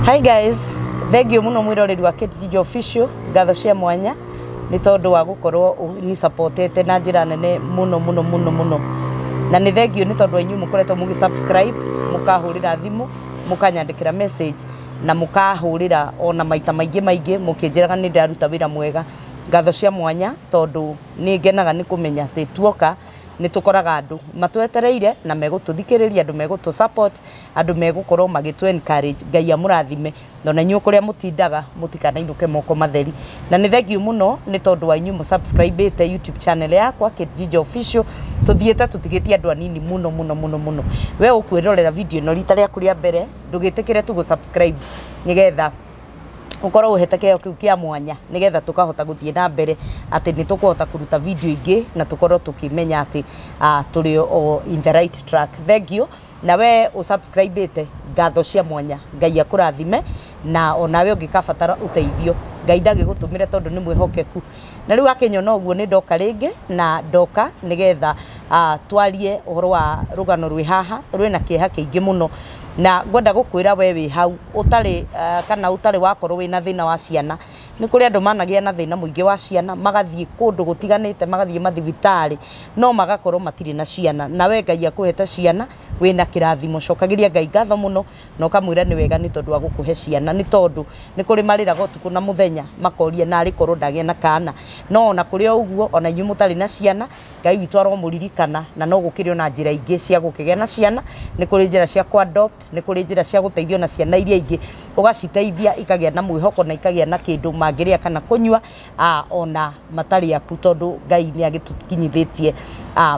Hi guys, thank you muno mwiroreri wa Kate Ginger Official, ngatho cia mwanya nĩ tondũ wa gũkorwo ni supportete na njĩra nene muno muno muno muno. Na nĩ thank you nĩ tondũ wa inyuĩ mũkoretwo mũgĩ subscribe, mũkahũrĩra thimũ, mũkanyandĩkĩra message na mũkahũrĩra ona maita maingĩ maingĩ mũkĩnjĩraga nĩ ndaruta wĩra mwega. Ngatho cia mwanya tondũ nĩ ngenaga nĩ kũmenya atĩ tuoka nĩ tũkoraga andũ matwetereire na megũtũthikĩrĩria, andũ megũtũ support, andũ megũkorwo magĩtũ encourage. Ngai amũrathime na ona inyuĩ kũrĩa mũtindaga mũtikanainũke moko matheri. Na nĩ thank you mũno nĩ tondũ wa inyuĩ mũsubscribĩte YouTube channel yakwa Kate Ginger Official. Tũthiĩte tũtigĩtie andũ anini mũno mũno mũno mũno. We ũkwĩrorera video ĩno rita rĩaku rĩa mbere, ndũgĩtĩkĩre tu gũ-subscribe nĩgetha ukorwo uhete kĩheo kĩu kĩa mwanya nĩgetha tũkahota gũthiĩ na mbere atĩ nĩ tũkũhota kũruta video ingĩ na tũkorwo tũkĩmenya atĩ tũrĩ o in the right track. Thank you. Na we ũsubscribĩte, ngatho cia mwanya, Ngai akũrathime na onawe ũngĩkabatara ũteithio Ngai ndagĩgũtũmĩre tondũ nĩ mwĩhokeku. Na rĩu akĩnyona ũguo nĩ ndoka rĩngĩ na ndoka nĩgetha twarie ũhoro wa rũgano rwĩ haha rwĩna kĩeha kĩingĩ mũno. Na ngwenda gũkwĩra we wĩ hau ũtarĩ kana ũtarĩ wakorwo wĩna thĩna wa ciana. Nĩ kũrĩ andũ managĩa na thĩna mũingĩ wa ciana, magathiĩ kũndũ gũtiganĩte, magathiĩ mathibitarĩ no magakorwo matirĩ na ciana. Na we Ngai akũhete ciana wĩna kĩrathimo, cokagĩria Ngai ngatho mũno na ũkamwĩra nĩ wega nĩ tondũ wa gũkũhe ciana, nĩ tondũ nĩ kũrĩ marĩraga ũtukũ na mũthenya makoria narĩ korwo ndagĩa na kana. No ona kũrĩ o ũguo, ona inyuĩ mũtarĩ na ciana, Ngai witũ aromũririkana na no gũkĩrĩ ona njĩra ingĩ cia gũkĩgĩa na ciana. Nĩ kũrĩ njĩra cia kũ-adopt, nĩ kũrĩ njĩra cia gũteithio na ciana iria ingĩ, ũgaciteithia ikagĩa na mwĩhoko na ikagĩa na kĩndũ mangĩrĩa kana kũnyua ona matarĩ aku, tondũ Ngai nĩ agĩtũkinyithĩtie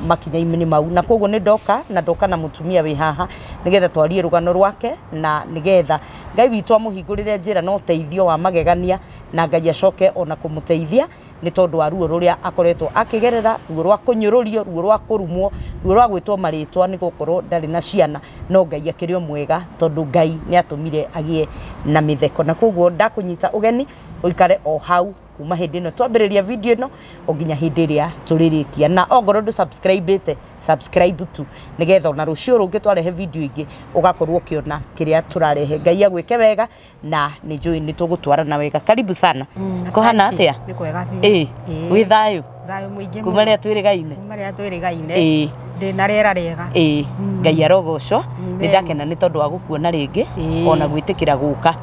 makinya-inĩ mau. Na koguo nĩ ndoka na ndoka na mũtumia wĩ haha nĩgetha twarie rũgano rwake na nĩgetha Ngai witũ amũhingũrĩre njĩra na ũteithio wa magegania na Ngai acoke ona kũmũteithia nĩ tondũ wa ruo rũrĩa akoretwo akĩgerera, ruo rwa kũnyũrũrio, ruo rwa kũrumwo, ruo rwa gwĩtwo marĩtwa nĩ gũkorwo ndarĩ na ciana. No Ngai akĩrĩ o mwega tondũ Ngai nĩ atũmire agĩe na mĩtheko. Na koguo ndakũnyita ũgeni ũikare o hau kuma hĩndĩ ĩno twambĩrĩria video ĩno o nginya hĩndĩ ĩrĩa tũrĩrĩkia. Na ongorwo ndũ subscribe-ĩte, subscribe tu nĩgetha ona rũciũ rũngĩ twarehe video ingĩ ũgakorwo ũkĩona kĩrĩa tũrarehe. Ngai agwĩke wega na nĩ njũĩ nĩ tũgũtwarana wega. Karibu sana. Kũhana atĩa? Nĩ kwega biũ. Ĩĩ, wĩ thayũ? Thayũ mũingĩ. Kuma rĩrĩa twĩrĩgaine? Kuma rĩrĩa twĩrĩgaine. Ĩĩ. Ndĩna rĩera rĩega. Ĩĩ, Ngai arogocwo. Nĩ ndakena nĩ tondũ wa gũkuona rĩngĩ ona gwĩtĩkĩra gũka.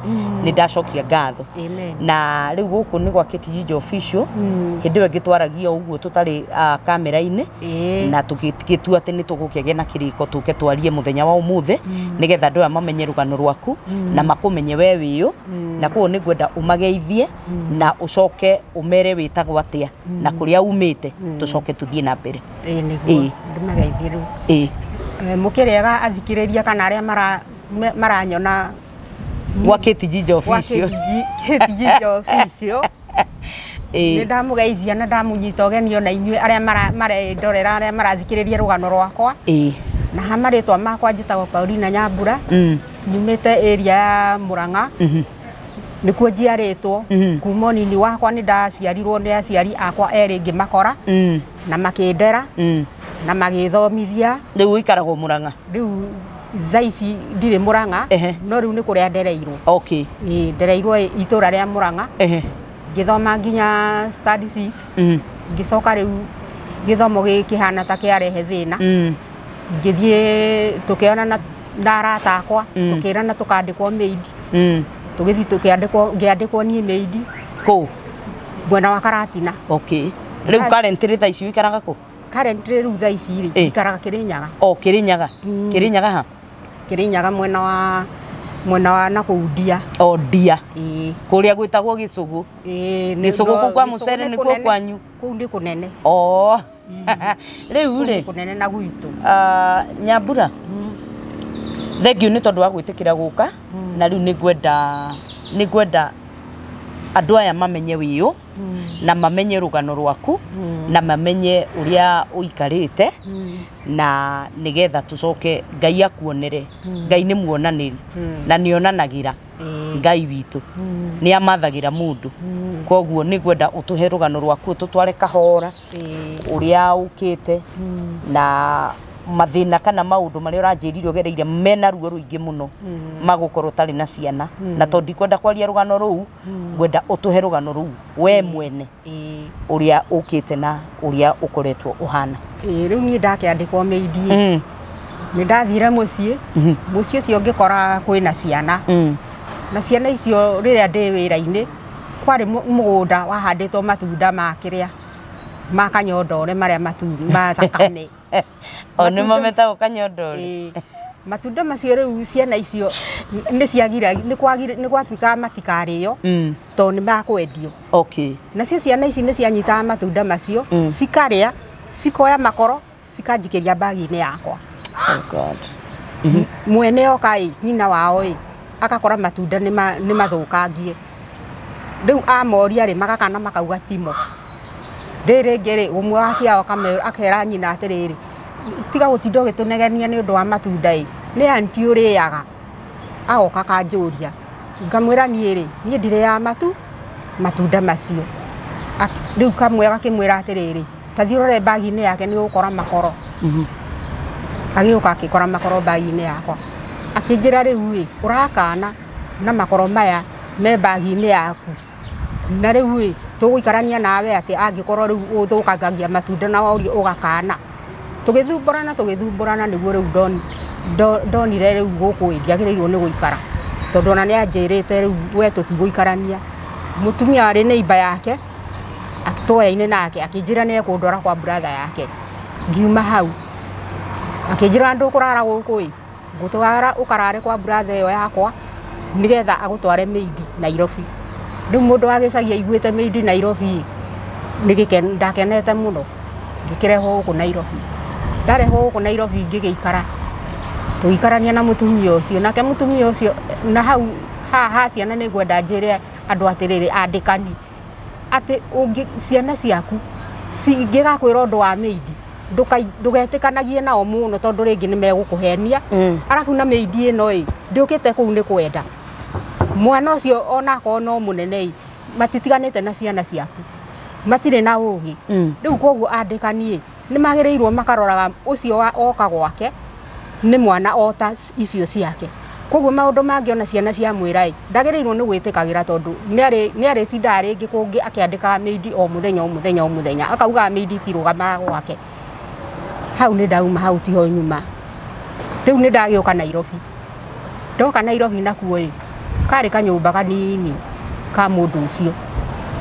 Nĩ ndacokia ngatho. Amen. Na rĩu gũkũ nĩ gwa Kate Ginger Official. Hĩndĩ ĩyo ĩngĩ twaragia ũguo tũtarĩ kamera-inĩ na tũgĩtua atĩ nĩ tũgũkĩgĩa na kĩrĩko tũke twarie mũthenya wa ũmũthĩ nĩgetha andũ aya mamenye rũgano rwaku na makũmenye we wĩũ. Na koguo nĩ ngwenda ũmageithie na ũcoke ũmere wĩtagwo atĩa na kũrĩa umĩte, tũcoke tũthiĩ na mbere. Ĩĩ nĩguo ndĩmageithie rĩu. Ĩĩ. Mũkĩrĩega athikĩrĩria kana arĩa maranyona gwa Kate Ginger Official. Kate Ginger Official. Nĩ ndamũgeithia na ndamũnyita ũgeni ona inyuĩ arĩa marendorera, arĩa marathikĩrĩria rũgano rwakwa. Na ha marĩtwa makwa njĩtagwo Paulina Nyambura. Nyumĩte area ya Murang'a. Nĩkuo njiarĩtwo. Kuma ũnini wakwa nĩ ndaciarirwo nĩ aciari akwa erĩ ngĩmakora. Na makĩndera. Na magĩthomithia. Rĩu ũikaragwo Murang'a? Rĩu thaa ici ndirĩ Murang'a, no rĩu nĩ kũrĩa ndereirwo. Ĩĩ, ndereirwo itũra rĩa Murang'a. Ngĩthoma nginya standard 6. Ngĩcoka rĩu gĩthomo gĩkĩhana ta kĩarehe thĩna. Ngĩthiĩ tũkĩonana na arata akwa, tũkĩrana tũkandĩkwo maid. Tũgĩthiĩ tũkĩandĩkwo, ngĩandĩkwo niĩ maid. Kũ? Mwena wa Karatina. Rĩu currently thaa ici ũikaraga kũ? Currently rĩu thaa ici rĩ, njikaraga Kĩrĩnyaga. O, Kĩrĩnyaga. Kĩrĩnyaga ha? Kĩrĩnyaga mwena wa na kũu Ndia. O, Ndia. Ĩĩ. Kũrĩa gwĩtagwo Gĩcũgũ. Ĩĩ, Gĩcũgũ kũu kwa Gĩcũgũ mũcere nĩ nĩkuo kũnene. kwanyu? Kũu nĩ kũnene. O. Rĩu Kũu nĩ rĩ, kũnene na gwitũ. Nyambura. Thank you nĩ tondũ wa gwĩtĩkĩra gũka. Na rĩu nĩ ngwenda andũ aya mamenye wĩũ na mamenye rũgano rwaku na mamenye ũrĩa ũikarĩte na nĩgetha tũcoke Ngai akuonere. Ngai nĩ muonanĩri na nĩ onanagĩra. Ngai witũ nĩ amathagĩra mũndũ. Koguo nĩ ngwenda ũtũhe rũgano rwaku, ũtũtware kahora ũrĩa ũkĩte na mathĩna kana maũndũ marĩa ũranjĩrire ũgereire mena ruo rũingĩ mũno magũkorwo ũtarĩ na ciana na tondũ ndikwenda kwaria rũgano rũu ngwenda ũtũhe rũgano rũu we mwene ũrĩa ũkĩte na ũrĩa ũkoretwo ũhana. Rĩu niĩ ndakĩandĩkwo maid nĩ ndathire mũciĩ mũciĩ ũcio ngĩkora kwĩna ciana na ciana icio rĩrĩa ndĩ wĩra-inĩ kwarĩ mũgũnda wahandĩtwo matunda ma kĩrĩa ma kanyondore marĩa matune ma thakame. O nĩmo metagwo kanyondore. Matunda macio rĩu ciana icio nĩ ciagira nĩ gwatuĩkaga matikarĩo tondũ nĩ makwendio. Okay. Nacio ciana ici nĩ cianyitaga matunda macio cikarĩa cikoya makoro cikanjikĩria bagi-inĩ yakwa. Oh God. Mwene oka ĩ nyina wao ĩ agakora matunda nĩ mathũkangie. Rĩu amoria rĩ magakana makauga timo. Rĩrĩ rĩngĩ rĩ ũmwe wa ciao akera nyina atĩrĩrĩ tiga gũtinda ũgĩtũnegenia nĩ ũndũ wa matunda ĩ nĩ anti ũrĩaga. Agoka kanjũria ngamwĩra niĩ rĩ niĩ ndirĩaga matunda macio. Rĩu kamwe gakĩmwĩra atĩrĩrĩ ta thiĩ ũrore bagi-inĩ yake nĩ ũgũkora makoro. Agĩũka akĩkora makoro bagi-inĩ yakwa akĩnjĩra rĩu ĩ ũrakana na makoro maya me bagi-inĩ yaku na rĩu ĩ tũgũikarania nawe atĩ angĩkorwo rĩu ũthũkangagia matunda na waũria ũgakana. Tũgĩthumbũrana nĩguo rĩu ndonire rĩu gũkũ ĩ ndiagĩrĩirwo nĩ gũikara tondũ ona nĩ anjĩrĩte rĩu we tũtigũikarania. Mũtumia warĩ neighbor yake twoyaine nake akĩnjĩra nĩ ekũndwara kwa brother yake. Ngiuma hau akĩnjĩra ndũkũrara gũkũ ĩ ngũtwara ũkarare kwa brother ĩyo yakwa nĩgetha agũtware maid Nairobi. Rĩu mũndũ wa gĩcagi aiguĩte maid Nairobi nĩ ndakenete mũno ngĩkĩrehwo gũkũ Nairobi. Ndarehwo gũkũ Nairobi ngĩgĩikara tũgĩikarania na mũtumia ũcio nake mũtumia ũcio na hau haha ciana nĩ ngwenda njĩre andũ atĩrĩrĩ andĩkani atĩ ciana ciaku cingĩgakwĩra ũndũ wa maid ndũgetĩkanagie nao mũno tondũ rĩngĩ nĩ megũkũhenia. Arabu na maid ĩno ĩ ndĩũkĩte kũu nĩ kwenda mwana ũcio onakorwo no mũnene ĩ matitiganĩte na ciana ciaku matirĩ na ũgĩ. Rĩu koguo andĩkani ĩ nĩ magĩrĩirwo makaroraga ũcio oka gwake nĩ mwana ota icio ciake. Koguo maũndũ mangĩ ona ciana cia mwĩra ĩ ndagĩrĩirwo nĩ gwĩtĩkagĩra tondũ nĩ arĩtindaga rĩngĩ kũngĩ akĩandĩkaga maid o mũthenya o mũthenya o mũthenya akaugaga maid itirũgamaga gwake. Hau nĩ ndauma hau tiho nyuma. Rĩu nĩ ndagĩũka Nairobi. Ndoka Nairobi nakuo ĩ karĩ kanyũmba kanini ka mũndũ ũcio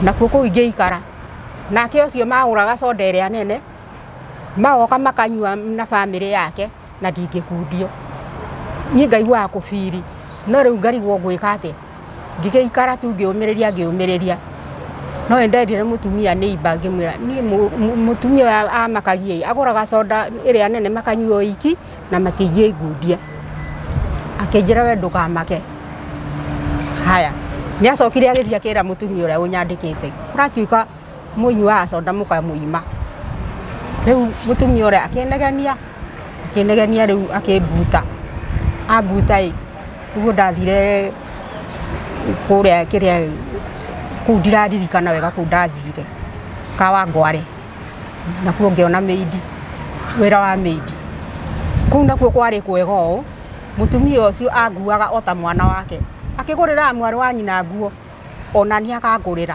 nakuo kũu ingĩikara nake ũcio magũraga soda ĩrĩa nene magoka makanyua na bamĩrĩ yake na ndingĩkundio. Niĩ ngaiguaga kũbiri no rĩu ngarigwo ngwĩka atĩa. Ngĩgĩikara tu ngĩũmĩrĩria no nĩndendire mũtumia neighbor ngĩmwĩra niĩ mũtumia ũyũ amakagia ĩ agũraga soda ĩrĩa nene makanyua iki na matingĩngundia. Akĩnjĩra we ndũkamake. Haya nĩ acokire agĩthiĩ akĩra mũtumia ũrĩa ũnyandĩkĩte kũratuĩka mũnyuaga soda mũkamũima. Rĩu mũtumia ũrĩa akĩnegenia rĩu akĩmbuta ambuta ĩ nĩguo ndathire kũrĩa kĩrĩa kũu ndiraririkana wega kũu ndathire Kawangware nakuo ngĩona maid wĩra wa maid kũu nakuo kwarĩ kwega ũũ mũtumia ũcio anguaga o ta mwana wake akĩgũrĩra mwarĩ wa nyina nguo ona niĩ akangũrĩra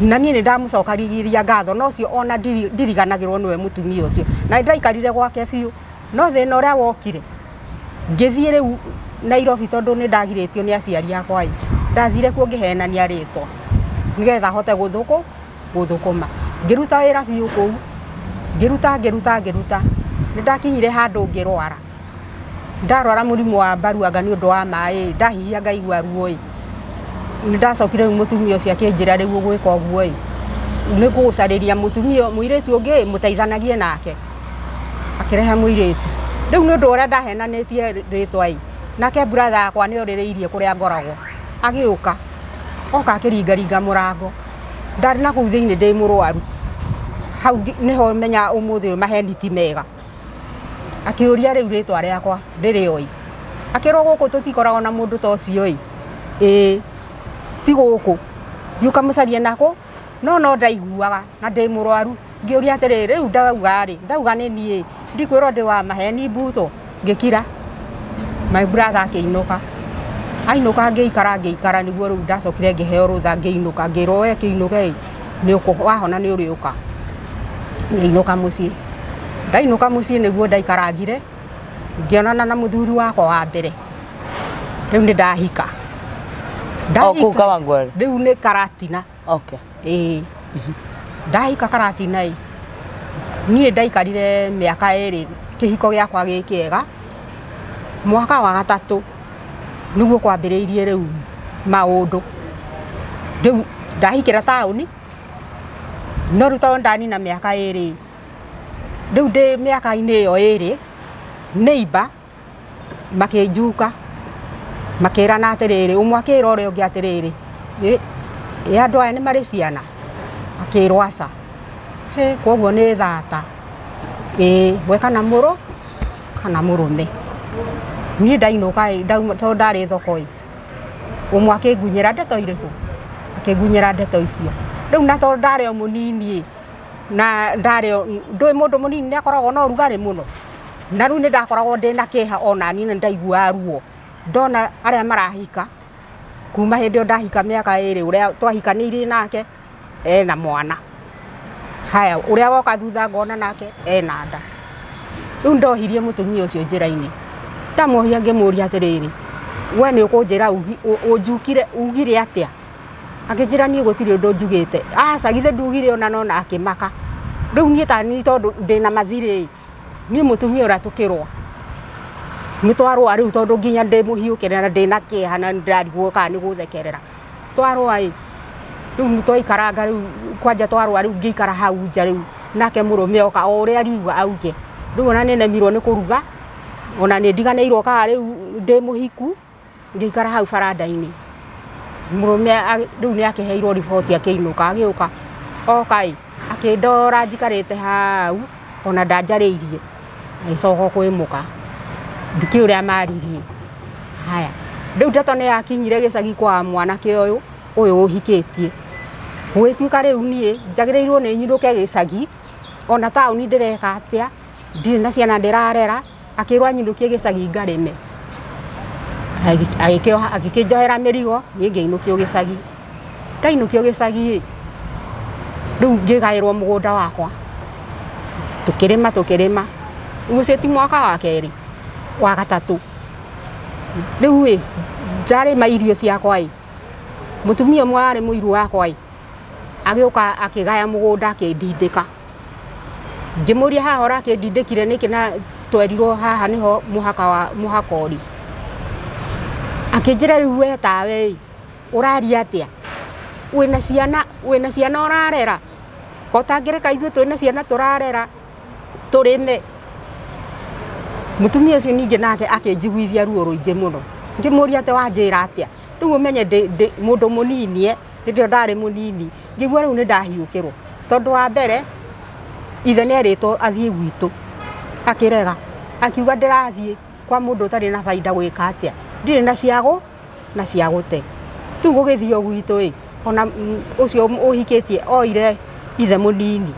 na niĩ nĩ ndamũcokagĩria ngatho no ũcio ona ndiriganagĩrwo nĩwe mũtumia ũcio na ndaikarire gwake biũ. No thĩna ũrĩa wokire ngĩthiĩ rĩu Nairobi tondũ nĩ ndagirĩtio nĩ aciari akwa ĩ ndathire kuo ngĩhenania rĩtwa nĩgetha hote gũthũkũma. Ngĩruta wĩra biũ kũu ngĩruta nĩ ndakinyire handũ ngĩrwara ndarwara mũrimũ wa mbaruanga nĩ ũndũ wa maĩ ndahihia ngaigua ruo ĩ nĩ ndacokire rĩu mũtumia ũcio akĩnjĩra rĩu ũgwĩka ũguo ĩ nĩ ngũgũcarĩria mũtumia mũirĩtu ũngĩ mũteithanagie nake. Akĩrehe mũirĩtu rĩu nĩ ũndũ ũrĩa ndahenanĩtie rĩtwa ĩ nake brother yakwa nĩ orĩrĩirie kũrĩa ngoragwo agĩũka oka akĩringaringa mũrango ndarĩ na kũu thĩinĩ ndĩ mũrwaru hau nĩho menya ũmũthĩ ũyũ maheni ti mega. Akĩũria rĩu rĩtwa rĩakwa ndĩrĩoĩ akĩrwo gũkũ tũtikoragwo na mũndũ ta ũcio ĩ ĩĩ ti gũkũ thiĩ ũkamũcarie nakũ no ndaiguaga na ndĩ mũrwaru ngĩũria atĩrĩrĩ rĩu ndauga rĩ ndauga nĩ niĩ Ndikwĩrwo ndĩ wa maheni mbutwo. Ngĩkira. My brother akĩinũka. Ainũka ngĩikara nĩguo rĩu ndacokire ngĩheo rũtha ngĩinũka ngĩrwo we kĩinũke nĩ wahona nĩ ũrĩũka. Ngĩinũka mũciĩ. Ndainũka mũciĩ nĩguo ndaikarangire ngĩonana na mũthuri wakwa wa mbere. Rĩu nĩ ndahika. Ndahika Kawangware. Rĩu nĩ Karatina. Okay. Ĩĩ. Ndahika Karatina ĩ. Niĩ ndaikarire mĩaka 2 kĩhiko gĩakwa gĩ kĩega. Mwaka wa gatatũ nĩguo kwambĩrĩirie rĩu maũndũ. Rĩu ndahikĩra taũni no rĩu tondũ ndanina mĩaka 2 rĩu ndĩ mĩaka-inĩ ĩyo 2 neighbor makĩnjuka makĩrana atĩrĩrĩ ũmwe akĩra ũrĩa ũngĩ atĩrĩrĩ ĩ andũ aya nĩ marĩ ciana akĩrwo aca he koguo nĩ thata ĩ we kana mũrũ kana mũrũme. Niĩ ndainũka tondũ ndarĩ thoko ĩ ũmwe akĩngunyĩra ndeto irĩkũ akĩngunyĩra ndeto icio. Rĩu na tondũ ndarĩ o mũnini ĩ na ndarĩ ndũĩ mũndũ mũnini nĩ akoragwo na ũrugarĩ mũno na rĩu nĩ ndakoragwo ndĩna kĩeha ona niĩ nĩ ndaiguaga ruo ndona arĩa marahika kuma hĩndĩ ĩyo ndahika mĩaka 2 ũrĩa twahikanĩirie nake ena mwana. Haya ũrĩa woka thutha ngona nake ena nda. Rĩu ndohirie mũtumia ũcio njĩra-inĩ. Ndamuohia ngĩmũria atĩrĩrĩ we nĩ ũkũnjĩra ũnjukire ugire atĩa? Akĩnjĩra niĩ gũtirĩ ũndũ njugĩte. Aca githĩ ndugire ona nona akĩmaka. Rĩu niĩ ta niĩ tondũ ndĩna mathirĩ niĩ mũtumia ũrĩa tũkĩrũa nĩ twarũa rĩu tondũ nginya ndĩ mũhiũkĩre na ndĩna kĩeha na ndĩrarigwo kana nĩ gũthekerera. Twarũa ĩ rĩu twaikaranga rĩu kwanja twarũa rĩu ngĩikara hau nja rĩu nake mũrũme oka o ũrĩa ariuga auge. Rĩu ona nĩ nemirwo nĩ kũruga ona nĩ ndiganĩirwo kana rĩu ndĩ mũhiku ngĩikara hau baranda-inĩ. Mũrũme rĩu nĩ akĩheirwo riboti akĩinũka agĩũka oka ĩ akĩndora njikarĩte hau ona ndanjarĩirie agĩcoka kwĩmũka ndikĩũĩ ũrĩa maririe. Haya rĩu ndeto nĩ yakinyire gĩcagi kwa mwanake ũyũ ũhikĩtie. Gũgĩtuĩka rĩu niĩ njagĩrĩirwo nĩ nyinũke gĩcagi ona taũni ndĩreka atĩa ndirĩ na ciana ndĩrarera akĩrwo anyinũkie gĩcagi ngarĩme. Agĩkĩnjohera mĩrigo niĩ ngĩinũkio gĩcagi. Ndainũkio gĩcagi ĩ rĩu ngĩgaĩrwo mũgũnda wakwa tũkĩrĩma rĩu ũcio ti mwaka wa kerĩ wa gatatũ. Rĩu ĩ ndarĩma irio ciakwa ĩ mũtumia ũmwe warĩ mũiru wakwa ĩ agĩũka akĩgaya mũgũnda akĩndindĩka. Ngĩmũria haha ũrakĩndindĩkire nĩkĩ na twerirwo haha nĩho mũhaka wa mũhaka ũrĩ. Akĩnjĩra rĩu we tawe ĩ ũraria atĩa wĩna ciana ũrarera ko ũtangĩreka ithuĩ twĩna ciana tũrarera tũrĩme. Mũtumia ũcio ningĩ nake akĩnjiguithia ruo rũingĩ mũno. Ngĩmũria atĩ wanjĩra atĩa rĩu ũmenye ndĩ mũndũ mũnini hĩndĩ ĩyo ndarĩ mũnini ngĩigua rĩu nĩ ndahiũkĩrwo tondũ wa mbere ithe nĩ erĩtwo athiĩ gwitũ akĩrega akiuga ndĩrathiĩ kwa mũndũ ũtarĩ na baida gwĩka atĩa ndirĩ na ciago na cia gũte. Rĩu gũgĩthio gwitũ ĩ ona ũcio ũhikĩtie oire ithe mũnini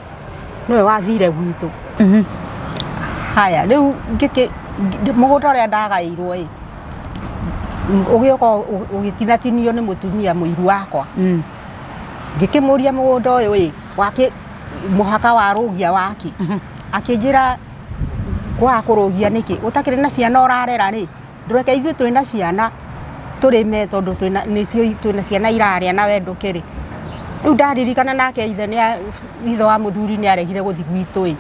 nĩwe wathire gwitũ. Haya rĩu mũgũnda ũrĩa ndagaĩirwo ĩ ũgĩũka ũgĩtinatinio nĩ mũtumia mũiru wakwa. Ngĩkĩmũria mũgũnda ũyũ ĩ wakĩ mũhaka wa rũgia waki akĩnjĩra kwaga kũrũgia nĩkĩ ũtakĩrĩ na ciana ũrarera rĩ ndũreke ithuĩ twĩna ciana tũrĩme tondũ twĩna nĩcio twĩna ciana irarĩa na we ndũkĩrĩ. Rĩu ndaririkana nake ithe nĩ ithe wa mũthuri nĩ aregire gũthiĩ gwitũ ĩ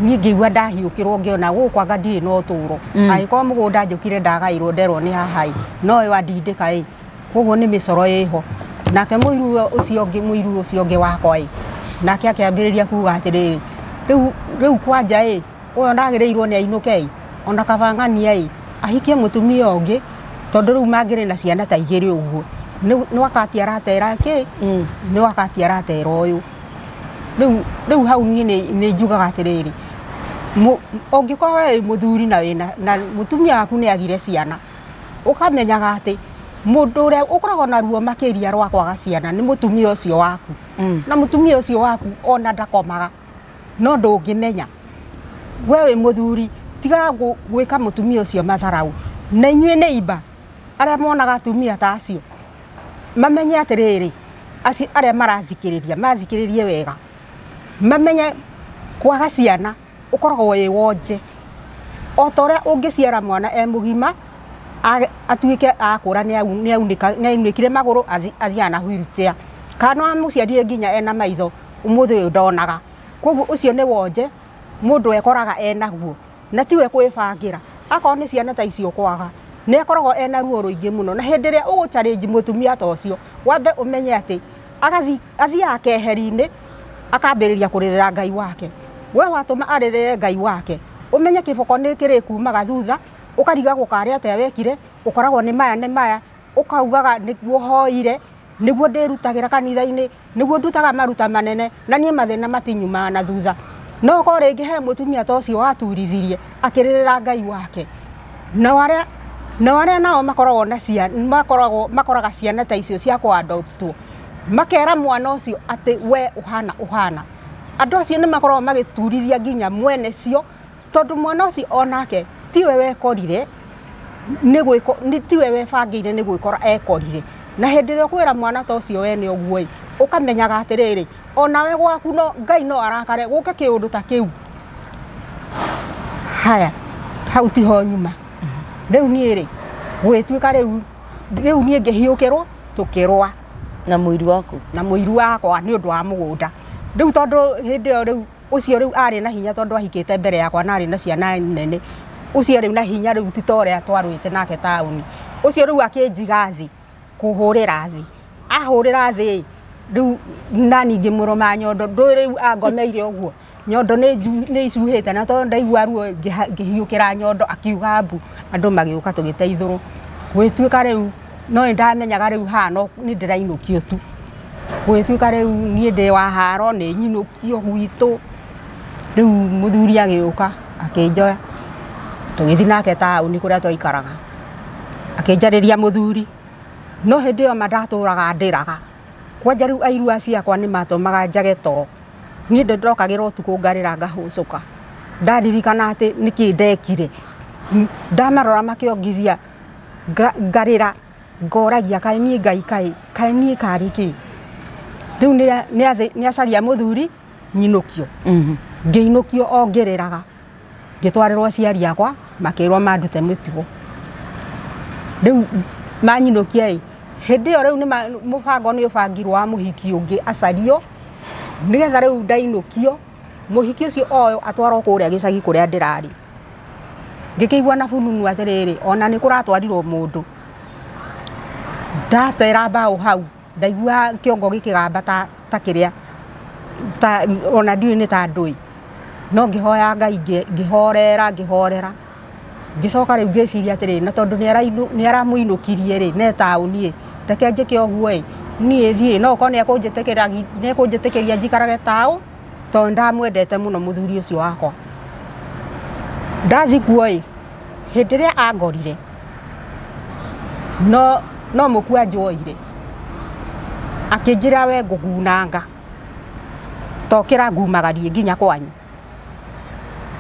niĩ ngĩigua ndahiũkĩrwo ngĩona gũkũ anga ndirĩ na ũtũũro angĩkorwo mũgũnda njũkire ndagaĩrwo nderwo nĩ haha ĩ no ũyũ andindĩka ĩ koguo nĩ mĩcoro ĩho. Nake mũiru ũcio ũngĩ mũiru ũcio ũngĩ wakwa ĩ nake akĩambĩrĩria kuga atĩrĩrĩ rĩu kwanja ĩ ũyũ ndagĩrĩirwo nĩ ainũke ĩ ona kaba ng'ania ĩ ahikie mũtumia ũngĩ tondũ rĩu mangĩrĩ na ciana ta 2 ũguo nĩ wakati aratera kĩ nĩ wakati aratera ũyũ. Rĩu hau niĩ nĩ njugaga atĩrĩrĩ ũngĩkorwo wĩ mũthuri na wĩna na mũtumia waku nĩ agire ciana ũkamenyaga atĩ mũndũ ũrĩa ũkoragwo na ruo makĩria rwa kwaga ciana nĩ mũtumia ũcio waku. Na mũtumia ũcio waku ona ndakomaga no ndũngĩmenya. We wĩ mũthuri tiga gwĩka mũtumia ũcio matharau. Na inyuĩ nĩ imba arĩa monaga atumia ta acio mamenye atĩrĩrĩ, acio arĩa marathikĩrĩria mathikĩrĩrie wega, mamenye kwaga ciana ũkoragwo wĩ wonje. O ta ũrĩa ũngĩciara mwana e mũgima atuĩke akũra nĩaunĩkire magũrũ athiaga na wheelchair, kana no amũciarire nginya ena maitho ũmũthĩ ũyũ ndonaga. Koguo ũcio nĩ wonje mũndũ ekoraga enaguo na tiwe kwĩbangĩra. Akorwo nĩ ciana ta icio kwaga nĩ akoragwo ena ruo rũingĩ mũno, na hĩndĩ ĩrĩa ũgũ challenge mũtumia ta ũcio wambe ũmenye atĩ athiaga keheri-inĩ akambĩrĩria kũrĩrĩra Ngai wake. We watũma arĩrĩre Ngai wake, ũmenye kĩboko nĩ kĩrĩkumaga thutha, ũkarigagwo karĩa atĩa wekire, ũkoragwo nĩ maya nĩ maya, ũkaugaga nĩguo hoire, nĩguo ndĩrutagĩra kanitha-inĩ, nĩguo ndutaga maruta manene, na niĩ mathĩna matinyumaga na thutha. No korwo rĩngĩ he mũtumia ta ũcio waturithirie akĩrĩrĩra Ngai wake. Nao arĩa nao makoragwo na ciana, makoraga ciana ta icio cia kũadoptwo, makera mwana ũcio atĩ we ũhana ũhana. Andũ acio nĩ makoragwo magĩturithia nginya mwene cio, tondũ mwana ũcio onake tiwe wekorire, tiwe webangĩire nĩ gwĩkora ekorire. Na hĩndĩ ĩrĩa ũkwĩra mwana ta ũcio we nĩ ũguo ĩ, ũkamenyaga atĩrĩrĩ, onawe gwaku no Ngai no arakare gũke kĩũndũ ta kĩu. Haya, hau tiho nyuma. Rĩu niĩ rĩ, gũgĩtuĩka rĩu niĩ ngĩhiũkĩrwo tũkĩrũa na mũiru waku, na mũiru wakwa nĩ ũndũ wa mũgũnda. Rĩu tondũ hĩndĩ ĩyo rĩu ũcio rĩu arĩ na hinya, tondũ ahikĩte mbere yakwa na arĩ na ciana nene, ũcio rĩu na hinya rĩu ti ta ũrĩa twarũĩte nake taũni. Ũcio rĩu akĩnjiga thĩ, kũhũrĩra thĩ, ahũrĩra thĩ rĩu nani ngĩmũrũma nyondo, ndũĩ rĩu angomeire ũguo nyondo nĩ icuhĩte, na tondũ ndaigua ruo ngĩhiũkĩra nyondo, akiuga mbu, andũ magĩũka tũgĩteithũrwo. Gũgĩtuĩka rĩu no nĩ ndamenyaga rĩu haha no nĩ ndĩrainũkio tu. Gũgĩtuĩka rĩu niĩ ndĩ wa haro, nĩ nyinũkio gwitũ. Rĩu mũthuri agĩũka akĩnjoya, tũgĩthiĩ nake taũni kũrĩa twaikaraga, akĩnjarĩria mũthuri. No hĩndĩ ĩyo ma ndatũraga ndĩraga kwanja, rĩu airu acio akwa nĩ matũmaga njage toro. Niĩ ndĩrokagĩra ũtukũ ngarĩra ngahũcũka, ndaririkana atĩ nĩkĩ ndekire. Ndamarora makĩongithia ngarĩra ngoragia kaĩ niĩ Ngai kaĩ niĩ karĩ kĩ. Rĩu nĩ acaria mũthuri nyinũkio, ngĩinũkio o ngĩrĩraga, ngĩtwarĩrwo aciari akwa makĩrwo mandute mĩtugo. Rĩu manyinũkia ĩ, hĩndĩ ĩyo rĩu nĩ mũbango nĩ ũbangirwo wa mũhiki ũngĩ acario, nĩgetha rĩu ndainũkio mũhiki ũcio oyo atwarwo kũrĩa gĩcagi kũrĩa ndĩrarĩ. Ngĩkĩigua na bununu atĩrĩrĩ, ona nĩ kũratwarirwo mũndũ. Ndatera mbaũ hau, ndaigua kĩongo gĩkĩgamba ta kĩrĩa ta ona ndiũĩ nĩ ta ndũĩ, no ngĩhoya Ngai ngĩhorera ngĩhorera. Ngĩcoka rĩu ngĩciria atĩrĩrĩ, na tondũ nĩ aramũinũkirie rĩ, ne taũni ĩ, reke njĩke ũguo ĩ, niĩ thiĩ no okorwo nĩekũnjĩtĩkĩria njikarage taũ, tondũ ndamwendete mũno mũthuri ũcio wakwa. Ndathiĩ kuo ĩ, hĩndĩ ĩrĩa angorire no mũkua njoire, akĩnjĩra we ngũgunanga tokĩra ngumagarie nginya kwanyu.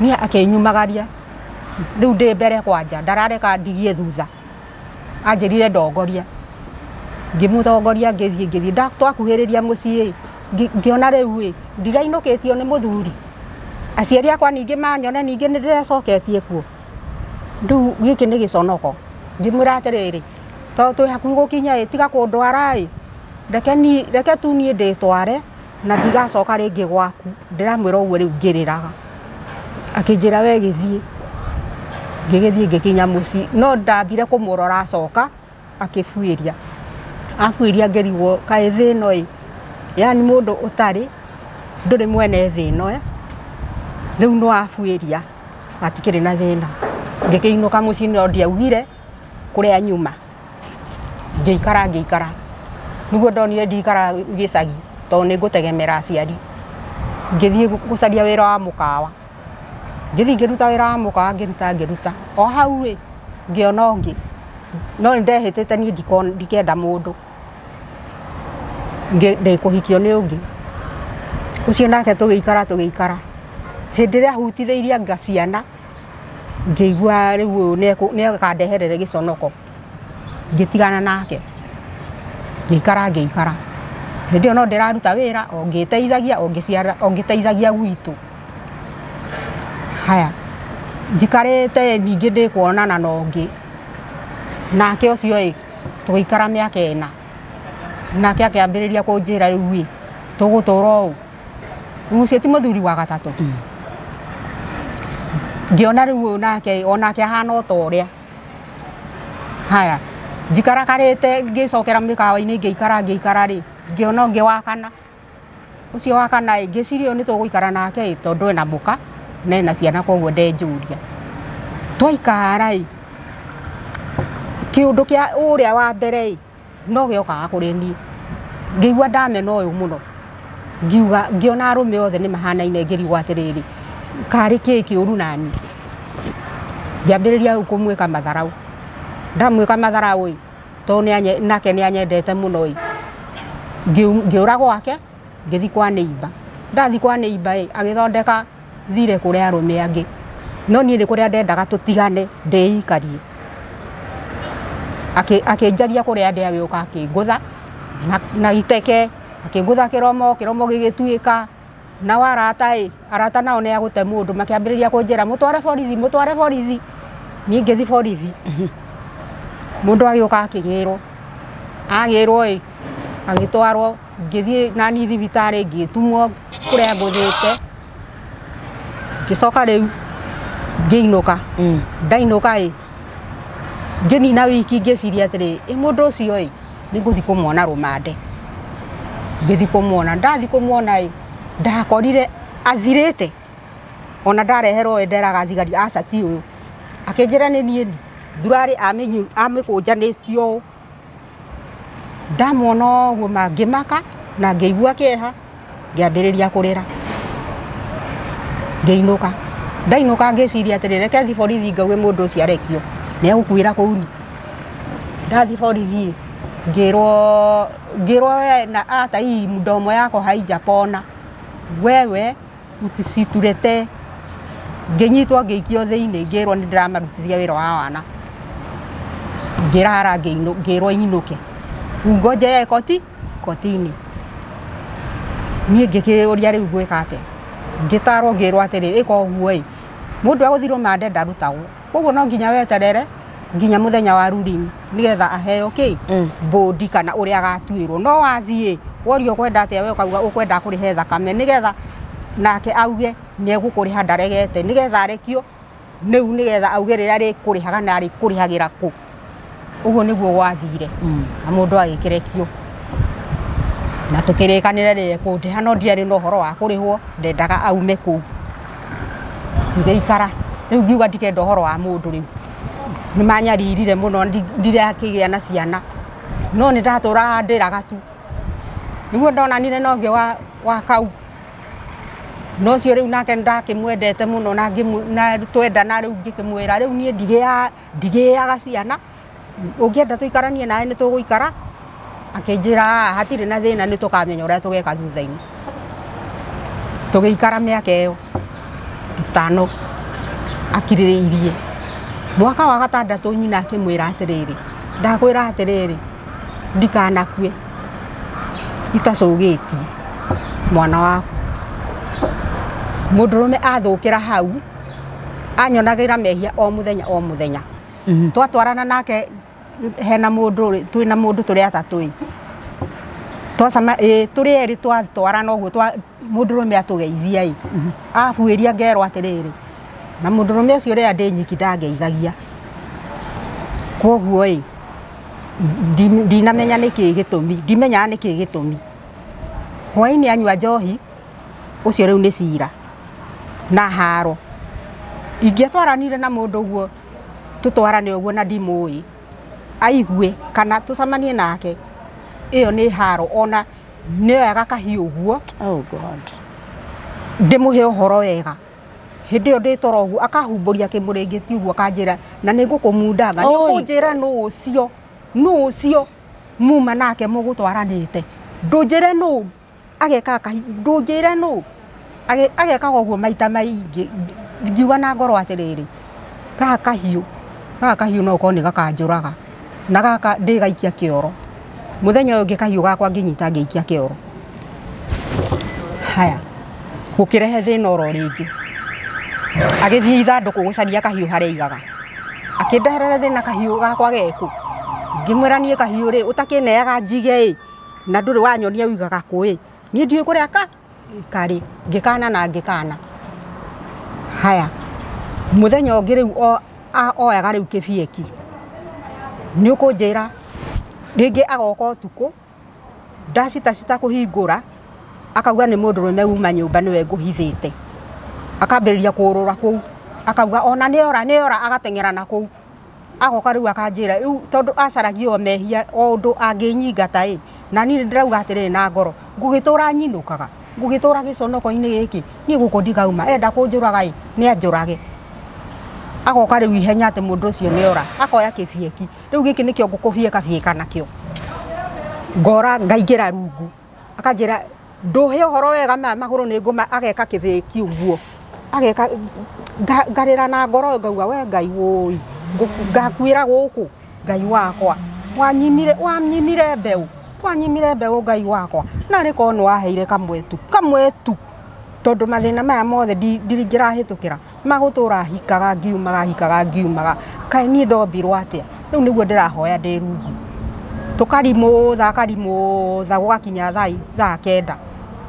Niĩ akĩnyumagaria rĩu ndĩ mbere kwanja, ndarareka ndigie thutha, anjĩrire ndongoria, ngĩmũtongoria ngĩthiĩ ngĩthiĩ. Twakuhĩrĩria mũciĩ ngĩona rĩu ĩ, ndirainũkĩtio nĩ mũthuri, aciari akwa ningĩ manyona ningĩ nĩ ndĩrecoketie kuo. Rĩu gĩkĩ nĩ gĩconoko. Ngĩmwĩra atĩrĩrĩ, tondũ twĩ hakuhĩ gũkinya ĩ, tiga kũndwara ĩ, reke tu niĩ ndĩtware na ndigacoka rĩngĩ gwaku. Ndĩramwĩra ũguo rĩu ngĩrĩraga. Akĩnjĩra we gĩthiĩ. Ngĩgĩthiĩ ngĩkinya mũciĩ, no ndambire kũmũrora acoka akĩbuĩria. Abuĩria ngĩrigwo kaĩ thĩ ĩno ĩ, yani mũndũ ũtarĩ ndũrĩ mwene thĩ ĩno ĩ, rĩu no abuĩria hatikĩrĩ na thĩna. Ngĩkĩinũka mũciĩ no ndiaugire kũrĩa nyuma. Ngĩikara ngĩikara, nĩguo ndonire ndikara gĩcagi tondũ nĩ ngũtegemera aciari. Ngĩthiĩ gũcaria wĩra wa mũkawa, ngĩthiĩ ngĩruta wĩra wa mũkawa, ngĩruta ngĩruta o hau ĩ, ngĩona ũngĩ, no nĩ ndehĩtĩte niĩ ndikenda mũndũ, ndĩkũhikio nĩ ũngĩ. Ũcio nake tũgĩikara tũgĩikara, Hĩndĩ ĩrĩa ahutithĩirie anga ciana ngĩigua rĩu nĩakandeherere gĩconoko ngĩtigana nake ngĩikara ngĩikara hĩndĩ ĩyo no ndĩraruta wĩra o ngĩteithagia o ngĩteithagia gwitũ. Haya njikarĩte ningĩ ndĩkuonana na ũngĩ nake ũcio ĩ tũgĩikara mĩaka 4 nake akĩambĩrĩria kũnjĩra rĩu ĩ tũgũtũra ũũ rĩu ũcio ti mũthuri wa gatatũ. Ngĩona rĩu nake onake ahana o ta ũrĩa. Haya njikarakarĩte ngĩcokera mĩkawa-inĩ ngĩikara ngĩikara rĩ ngĩona ũngĩ wa kana ũcio wa kana ĩ ngĩciria ũyũ nĩ tũgũikara nake ĩ tondũ ena mũka na ena ciana koguo ndenjũria. Twaikara ĩ kĩũndũ kĩa ũrĩa wa mbere ĩ no gĩokaga kũrĩ niĩ ngĩigua ndamena ũyũ mũno ngiuga ngĩona arũme othe nĩ mahanaine ngĩrigwo atĩrĩrĩ karĩ kĩĩ kĩũru nani. Ngĩambĩrĩria rĩu kũmwĩka matharau ndamwĩka matharau ĩ tondũ nake nĩ anyendete mũno ĩ ngĩũra gwake ngĩthiĩ kwa neighbor. Ndathiĩ kwa neighbor ĩ agĩthondeka thirĩ kũrĩ arũme angĩ no niĩ nĩ kũrĩa ndendaga tũtigane ndĩikarie. Akĩnjaria kũrĩa ndĩ agĩũka akĩngũtha na iteke akĩngũtha kĩromo kĩromo gĩgĩtuĩka nao arata ĩ arata nao nĩ agũte mũndũ makĩambĩrĩria kũnjĩra mũtware borithi mũtware borithi. Niĩ ngĩthiĩ borithi mũndũ agĩũka akĩgĩrwo agĩrwo ĩ agĩtwarwo ngĩthiĩ nani thibitarĩ ngĩtumwo kũrĩa ngũthĩte ngĩcoka rĩu ngĩinũka. Ndainũka ĩ ngĩnina wiki ngĩciria atĩrĩ ĩ mũndũ ũcio ĩ nĩngũthiĩ kũmuona rũmande. Ngĩthiĩ kũmuona ndathiĩ kũmuona ĩ ndakorire athirĩte ona ndareherwo ĩ nderaga thigari aca ti ũyũ akĩnjĩra nĩ niĩ thurarĩ amĩkũnjanĩtio ũũ. Ndamuona ũguo ngĩmaka na ngĩigua kĩeha ngĩambĩrĩria kũrĩra ngĩinũka. Ndainũka ngĩciria atĩrĩ reke thiĩ borithi ngauge mũndũ ũcio arekio nĩ egũkuĩra kũu ni. Ndathiĩ borithi ngĩrwo ngĩrwo na hata hii mdomo yako haijapona wewe utisitulete. Ngĩnyitwo ngĩikio thĩinĩ ngĩrwo nĩ ndĩramarutithia wĩra wa wana ngĩrara ngĩrwo inũke ungoje koti kotini. Niĩ ngĩkĩũria rĩu ngwĩka atĩa ngĩtarwo ngĩrwo atĩrĩ ĩka ũguo ĩ mũndũ agũthiĩ rũmande ndarutagwo koguo no nginya weterere nginya mũthenya wa ruling nĩgetha aheo kĩ bodi kana ũrĩa agatuĩrwo no wathiĩ worio ũkwenda atĩa we ũkauga ũkwenda kũrĩhe thakame nĩgetha nake auge nĩ egũkũrĩha ndaregete nĩgetha arekio rĩu nĩgetha auge rĩrĩa arĩkũrĩhaga na arĩkũrĩhagĩra kũ. Ũguo nĩguo gwathire na mũndũ agĩkĩrekio na tũkĩrĩkanĩra rĩrĩa ekũndĩha no ndiarĩ na ũhoro wa kũrĩhwo ndendaga aume kũu. Ngĩikara rĩu ngiuga ndikenda ũhoro wa mũndũ rĩu nĩ manyaririre mũno ndirakĩgĩa na ciana no nĩ ndatũraga ndĩraga tu nĩguo ndonanire na ũngĩ wa kau no ũcio rĩu nake ndakĩmwendete mũno na twendana rĩu ngĩkĩmwĩra rĩu niĩ ndigĩaga ciana ũngĩenda tũikaranie nawe nĩ tũgũikara. Akĩnjĩra hatirĩ na thĩna nĩ tũkamenya ũrĩa tũgeka thutha-inĩ. Tũgĩikara mĩaka ĩyo 5 akirĩrĩirie. Mwaka wa 6 nyina akĩmwĩra atĩrĩrĩ ndakwĩra atĩrĩrĩ ndikanakue itacũgĩtie mwana waku. Mũndũrũme athũkĩra hau anyonagĩra mehia o mũthenya o mũthenya. Twatwarana nake hena mũndũ twĩna mũndũ tũrĩ atatũ ĩ twacama ĩ tũrĩ erĩ twatwarana ũguo mũndũrũme atũgeithia ĩ abuĩria ngerwo atĩrĩrĩ na mũndũrũme ũcio ũrĩa ndĩ nyiki ndangeithagia koguo ĩ ndinamenya nĩkĩĩ gĩtũmi ndimenyaga nĩkĩĩ gĩtũmi. Hwaĩ-inĩ anyua njohi ũcio rĩu nĩ cira na haro ingĩatwaranire na mũndũ ũguo tũtwarane ũguo na ndimũĩ aigue kana tũcemanie nake ĩyo nĩ haro ona nĩoyaga kahiũ ũguo. Oh God. Ndĩmũhe ũhoro wega hĩndĩ ĩyo ndĩ toro ũguo akahumbũria kĩmũrĩngĩti ũguo akanjĩra na nĩ ngũkũmundanga nĩ ũkũnjĩra nũ ũcio nũ ũcio muma nake mũgũtwaranĩte ndũnjĩre nũ ageka kahiũ ndũnjĩre nũ Agekaga ũguo maita maingĩ ngiuga na ngoro atĩrĩrĩ gaka kahiũ no ũkorwo nĩ gakanjũraga na gaka ndĩgaikia kĩoro. Mũthenya ũyũ ũngĩ kahiũ gakwa ngĩnyita ngĩikia kĩoro. Haya gũkĩrehe thĩna oro rĩngĩ. Agĩthiĩ ithandũkũ gũcaria kahiũ harĩa aigaga. Akĩndeherera thĩna kahiũ gakwa geku. Ngĩmwĩra niĩ kahiũ rĩ ũtakĩneaga njige ĩ na ndũrĩ wanyonia ũigaga kũ ĩ niĩ ndiũĩ kũrĩa karĩ. Ngĩkana na ngĩkana. Haya mũthenya ũngĩ rĩu oyaga rĩu kĩbieki. Nĩ ũkũnjĩra rĩngĩ agoka ũtukũ ndacitacita kũhingũra akauga nĩ mũndũrũme uma nyũmba nĩwe ngũhithĩte. Akambĩrĩria kũũrũra kũu akauga ona nĩora agateng'era na kũu. Agoka rĩu akanjĩra rĩu tondũ acaragia o mehia o ũndũ angĩnyingata ĩ na niĩ ndĩrauga atĩrĩrĩ na ngoro ngũgĩtũra nyinũkaga ngũgĩtũra gĩconoko-inĩ gĩkĩ niĩ gũkũ ndikauma enda kũnjũraga ĩ nĩ anjũrage. Agoka rĩu ihenya atĩ mũndũ ũcio nĩora akoya kĩbieki rĩu gĩkĩ nĩkĩo ngũkũbieka nakĩo. Ngora ngaingĩra rungu akanjĩra ndũhe ũhoro wega maya magũrũ nĩ ngũma ageka kĩbĩki ũguo ageka ngarĩra na ngoro ngauga we Ngai wũi ngakuĩra gũkũ Ngai wakwa wanyimire mbeũ Ngai wakwa narĩ korwo nĩ waheire kamwe tu tondũ mathĩna maya mothe ndiringĩrahĩtũkĩra magũtũra hikaga ngiumaga kaĩ niĩ ndombirwo atĩa. Rĩu nĩguo ndĩrahoya ndĩ rungu. Tũkarimũtha akarimũtha gũgakinya thaa 9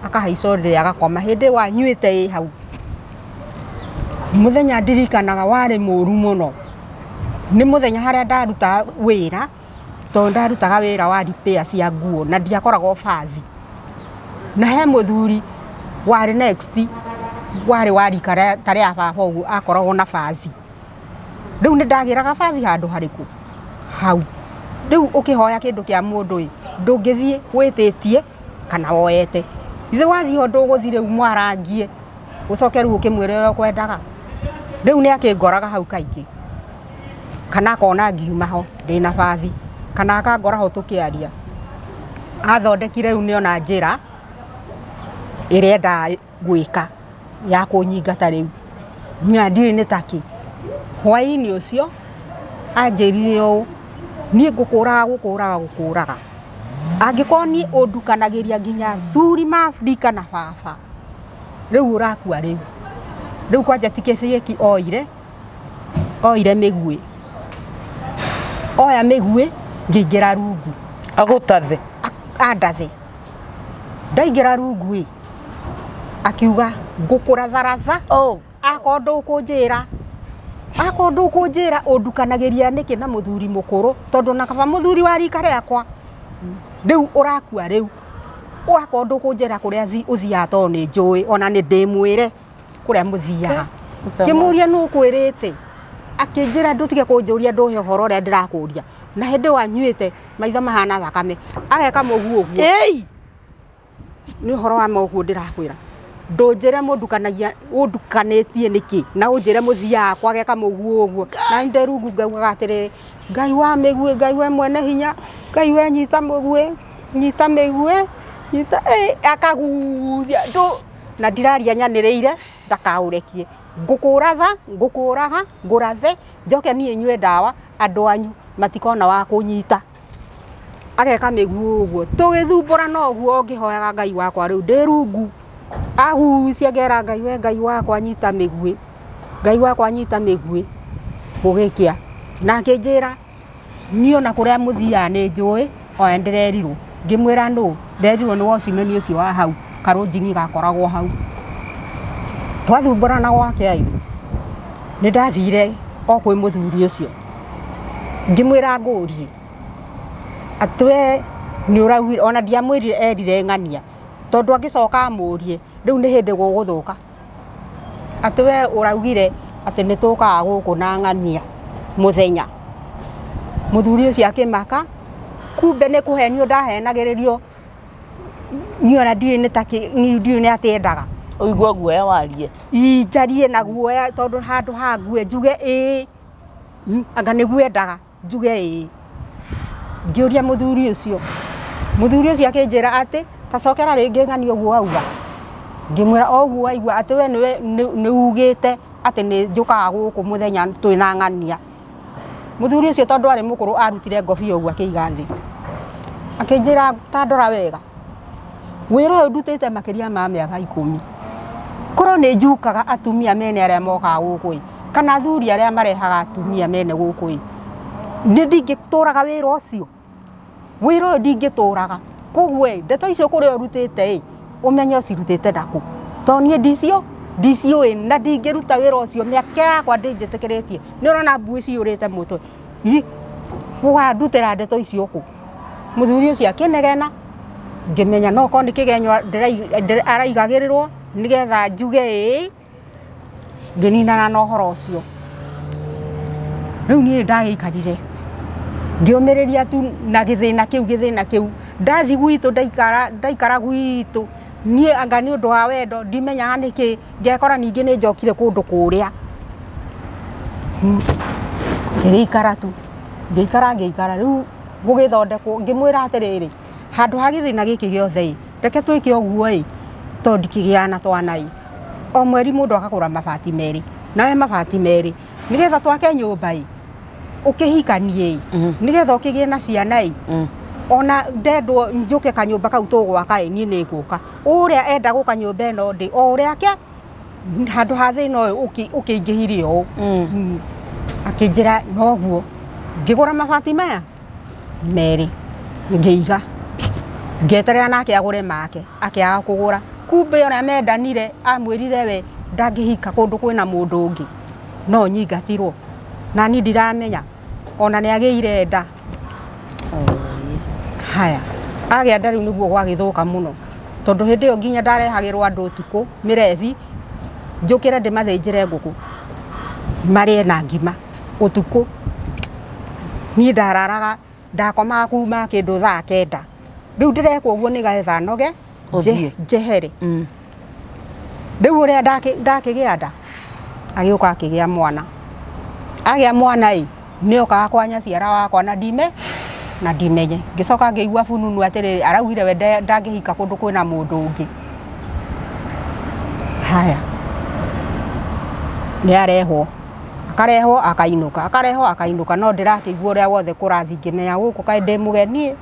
akahaica ũrĩrĩ agakoma hĩndĩ wanyuĩte ĩ hau. Mũthenya ndirikanaga warĩ mũru mũno. Nĩ mũthenya harĩa ndarutaga wĩra tondũ ndarutaga wĩra wa repair cia nguo na ndiakoragwo bathi. Na he mũthuri warĩ next warĩ wa rika ta rĩa baba ũguo akoragwo na bathi. Rĩu nĩ ndagĩraga bathi handũ harĩkũ hau. Rĩu ũkĩhoya kĩndũ kĩa mũndũ ĩ ndũngĩthiĩ wĩtĩtie kana woete. Ithe wathiĩ ho ndũgũthiĩ rĩu mwarangie ũcoke rĩu ũkĩmwĩre ũrĩa ũkwendaga. Rĩu nĩ akĩngoraga hau kaingĩ kana akona ngiuma ho ndĩna bathi kana akangora ho tũkĩaria. Athondekire rĩu nĩona njĩra ĩrĩa endaga gwĩka ya kũnyingata rĩu. Niĩ ndiũĩ nĩ takĩ. Hwaĩ-inĩ ũcio anjĩrire ũũ niĩ ngũkũraga angĩkorwo niĩ ũndukanagĩria nginya thuri ma rika na baba rĩu ũrakua rĩu. Rĩu kwanja ti kĩbieki oire mĩguĩ. Oya mĩguĩ ngĩingĩra rungu. Agũtathe andathe. Ndaingĩra rungu ĩ akiuga ngũkũratharatha akorwo ndũkũnjĩra ũndukanagĩria nĩkĩ na mũthuri mũkũrũ tondũ na kaba mũthuri wa rika rĩakwa rĩu ũrakua rĩu. Akorwo ndũkũnjĩra kũrĩa ũthiaga tondũ nĩ njũĩ ona nĩ ndĩmwĩre kũrĩa mũthiaga. Ngĩmũria nũ ũkwĩrĩte akĩnjĩra ndũtige kũnjũria ndũhe ũhoro ũrĩa ndĩrakũria. Na hĩndĩ wanyuĩte maitho mahana thakame ageka mũguo ũguo. Nĩ ũhoro wa mũguo ndĩrakwĩra. Ndũnjĩre mũndukanagia ũndukanĩtie nĩkĩ na ũnjĩre mũthiaga kwa ageka mũguo ũguo. Na ndĩ rungu ngaugaga atĩrĩrĩ Ngai wa mĩguĩ Ngai we mwene hinya Ngai we nyita mũguĩ nyita mĩguĩ nyita akagucia ndũ na ndiraria nyanĩrĩire ndakaũrekie. Ngũkũratha ngũkũraga ngũrathe njoke niĩ nyue ndawa andũ anyu matikona wa kũnyita. Ageka mĩguĩ ũguo tũgĩthumbũrana ũguo ngĩhoyaga Ngai wakwa rĩu ndĩ rungu. Agucia ngera Ngai we Ngai wakwa nyita mĩguĩ Ngai wakwa nyita mĩguĩ gũgĩkĩa. Na akĩnjĩra niĩ ona kũrĩa mũthiaga nĩ njũĩ oya ndĩrerirwo. Ngĩmwĩra nũ nderirwo nĩ wocimeni ũcio wa hau karũnjingi gakoragwo hau. Twathumbũrana gwake aithe nĩ ndathire o kwĩ mũthuri ũcio ngĩmwĩra ngũrie atĩ we nĩ ũraugire ona ndiamwĩrire erire ng'ania tondũ angĩcoka amũrie rĩu nĩ hĩndĩ gũgũthũka. Atĩ we ũraugire atĩ nĩ tũkaga gũkũ na ng'ania mũthenya. Mũthuri ũcio akĩmaka kumbe nĩ kũhenio ndahenagĩrĩrio niĩ ona ndiũĩ nĩ takĩ niĩ ndiũĩ nĩ atĩ endaga. Ũigue guoya warie. Njarie na guoya tondũ handũ ha ngue njuge ĩĩ anga nĩguo endaga njuge ĩĩ. Ngĩũria mũthuri ũcio. Mũthuri ũcio akĩnjĩra atĩ ta cokera rĩngĩ ng'ania ũguo wauga. Ngĩmwĩra o ũguo waigua atĩ we nĩwe nĩ ugĩte atĩ nĩ njũkaga gũkũ mũthenya twĩna ng'ania. Mũthuri ũcio tondũ arĩ mũkũrũ arutire ngobia ũguo akĩiga thĩ. Akĩnjĩra ta ndora wega. Wĩra ũyũ ndutĩte makĩria ma mĩaka 10. Korwo nĩ njukaga atumia mene arĩa mokaga gũkũ ĩ, kana athuri arĩa marehaga atumia mene gũkũ ĩ, nĩ ndingĩtũraga wĩra ũcio. Wĩra ũyũ ndingĩtũraga. Koguo ĩ, ndeto icio kũrĩa ũrutĩte ĩ, ũmenye ũcirutĩte nakũ. Tondũ niĩ ndiciũĩ na ndingĩruta wĩra ũcio mĩaka yakwa ndĩnjĩtĩkĩrĩtie. Nĩ ũrona mbuĩ ciyũrĩte mũtwe. Ũkandutĩra ndeto icio kũ? Mũthuri ũcio akĩnegena, ngĩmenya no korwo nĩ kĩgenyo araigagĩrĩrwo nĩgetha njuge ĩĩ, ngĩninana na ũhoro ũcio. Rĩu niĩ ndagĩikarire ngĩũmĩrĩria tu na gĩthĩna kĩu ndathi gwitũ ndaikara gwitũ niĩ anga nĩ ũndũ wa wendo ndimenyaga nĩkĩ ngekora ningĩ nĩ njokire kũndũ kũrĩa. Ngĩgĩikara tu ngĩikara rĩu gũgĩthondekwo ngĩmwĩra atĩrĩrĩ handũ ha gĩthĩna gĩkĩ gĩothe ĩ reke twĩke ũguo ĩ tondũ ndikĩgĩaga na twana ĩ o mweri mũndũ akagũra mabati merĩ nawe mabati merĩ nĩgetha twake nyũmba ĩ ũkĩhikanie ĩ nĩgetha ũkĩgĩe na ciana ĩ ona ndendwo njũke kanyũmba kau tũgwaka ĩ niĩ nĩ ngũka ũrĩa enda gũka nyũmba ĩno ndĩ o ũrĩa ake handũ ha thĩna ũyũ ũkĩingĩhire ũũ. Akĩnjĩra noguo ngĩgũra mabati maya merĩ ngĩiga ngĩeterera nake agũre make akĩaga kũgũra kumbe ũrĩa mendanire amwĩrire we ndangĩhika kũndũ kwĩna mũndũ ũngĩ no nyingatirwo na niĩ ndiramenya ona nĩ agĩire nda. Haya agĩa nda rĩu nĩguo gwagĩthũka mũno tondũ hĩndĩ ĩyo nginya ndarehagĩrwo andũ ũtukũ mĩrebi njũkĩre ndĩmathĩnjĩre ngũkũ marĩe na ngima ũtukũ. Niĩ ndararaga ndakomaga kuma kĩndũ thaa 9 rĩu ndĩrekwo ũguo nĩgetha noge njehere. Rĩu ũrĩa ndakĩgĩa nda agĩũka akĩgĩa mwana agĩa mwana ĩ nĩokaga kwa nyaciara wakwa na ndimenye ngĩcoka ngĩigua bununu atĩrĩrĩ araugire we ndangĩhika kũndũ kwĩna mũndũ ũngĩ. Haya nĩ arehwo akarehwo akainũka akarehwo akainũka no ndĩrakĩigua ũrĩa wothe kũrathiĩ ngĩmenya gũkũ kaĩ ndĩ mũgeni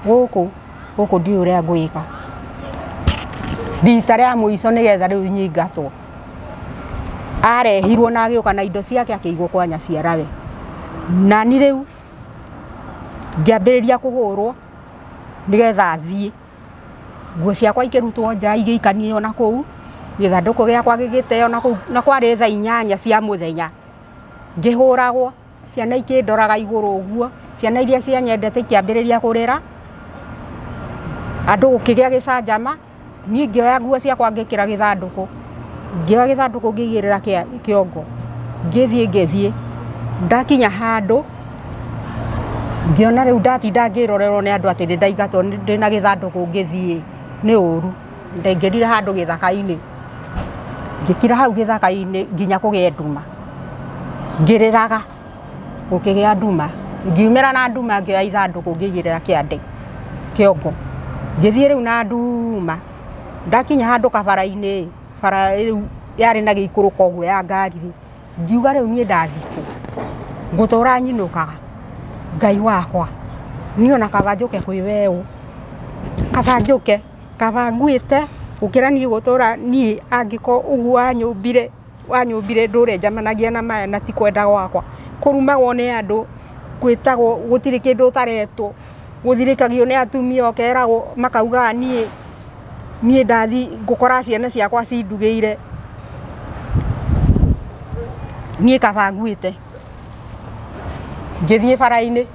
gũkũ ndiũĩ ũrĩa ngwĩka. Rita rĩa mũico nĩgetha rĩu nyingatwo arehirwo na agĩũka na indo ciake akĩigwo kwa nyaciarawe nani rĩu ngĩambĩrĩria kũhũrwo nĩgetha athiĩ nguo ciakwa ikĩrutwo nja igĩikanio na kũu gĩthandũkũ gĩakwa gĩgĩteo na kũu na kwarĩ thaa 8 cia mũthenya ngĩhũragwo ciana ikĩndoraga igũrũ ũguo ciana iria cianyendete ikĩambĩrĩria kũrĩra andũ gũkĩgĩa gĩcanjama niĩ ngĩoya nguo ciakwa ngĩkĩra gĩthandũkũ ngĩoya gĩthandũkũ ngĩigĩrĩra kĩongo ngĩthiĩ ndakinya handũ ngĩona rĩu ndatinda ngĩrorerwo nĩ andũ atĩ nĩ ndaingatwo ndĩna gĩthandũkũ ngĩthiĩ nĩ ũru ndaingĩrire handũ gĩthaka-inĩ ngĩkira hau gĩthaka-inĩ nginya kũgĩe nduma ngĩrĩraga gũkĩgĩa nduma ngiumĩra na nduma ngĩoya ithandũkũ ngĩigĩrĩra kĩande kĩongo ngĩthiĩ rĩu na nduma ndakinya handũ kabara-inĩ bara rĩu yarĩ na gĩikũrũko ũguo ya ngari ngiuga rĩu niĩ ndathiĩ kũ ngũtũra nyinũkaga Ngai wakwa niĩ ona kaba njũke kwĩ weũ kaba njũke kaba nguĩte gũkĩra niĩ gũtũra niĩ angĩkorwo ũguo wanyũmbire ndũre njamanagia na maya na ti kwenda gwakwa kũrumagwo nĩ andũ gwĩtagwo gũtirĩ kĩndũ ũtaretwo gũthirĩkagio nĩ atumia ũkeragwo makaugaga niĩ ndathi ngũkora ciana ciakwa cindugĩire niĩ kaba nguĩte. Ngĩthiĩ bara-inĩ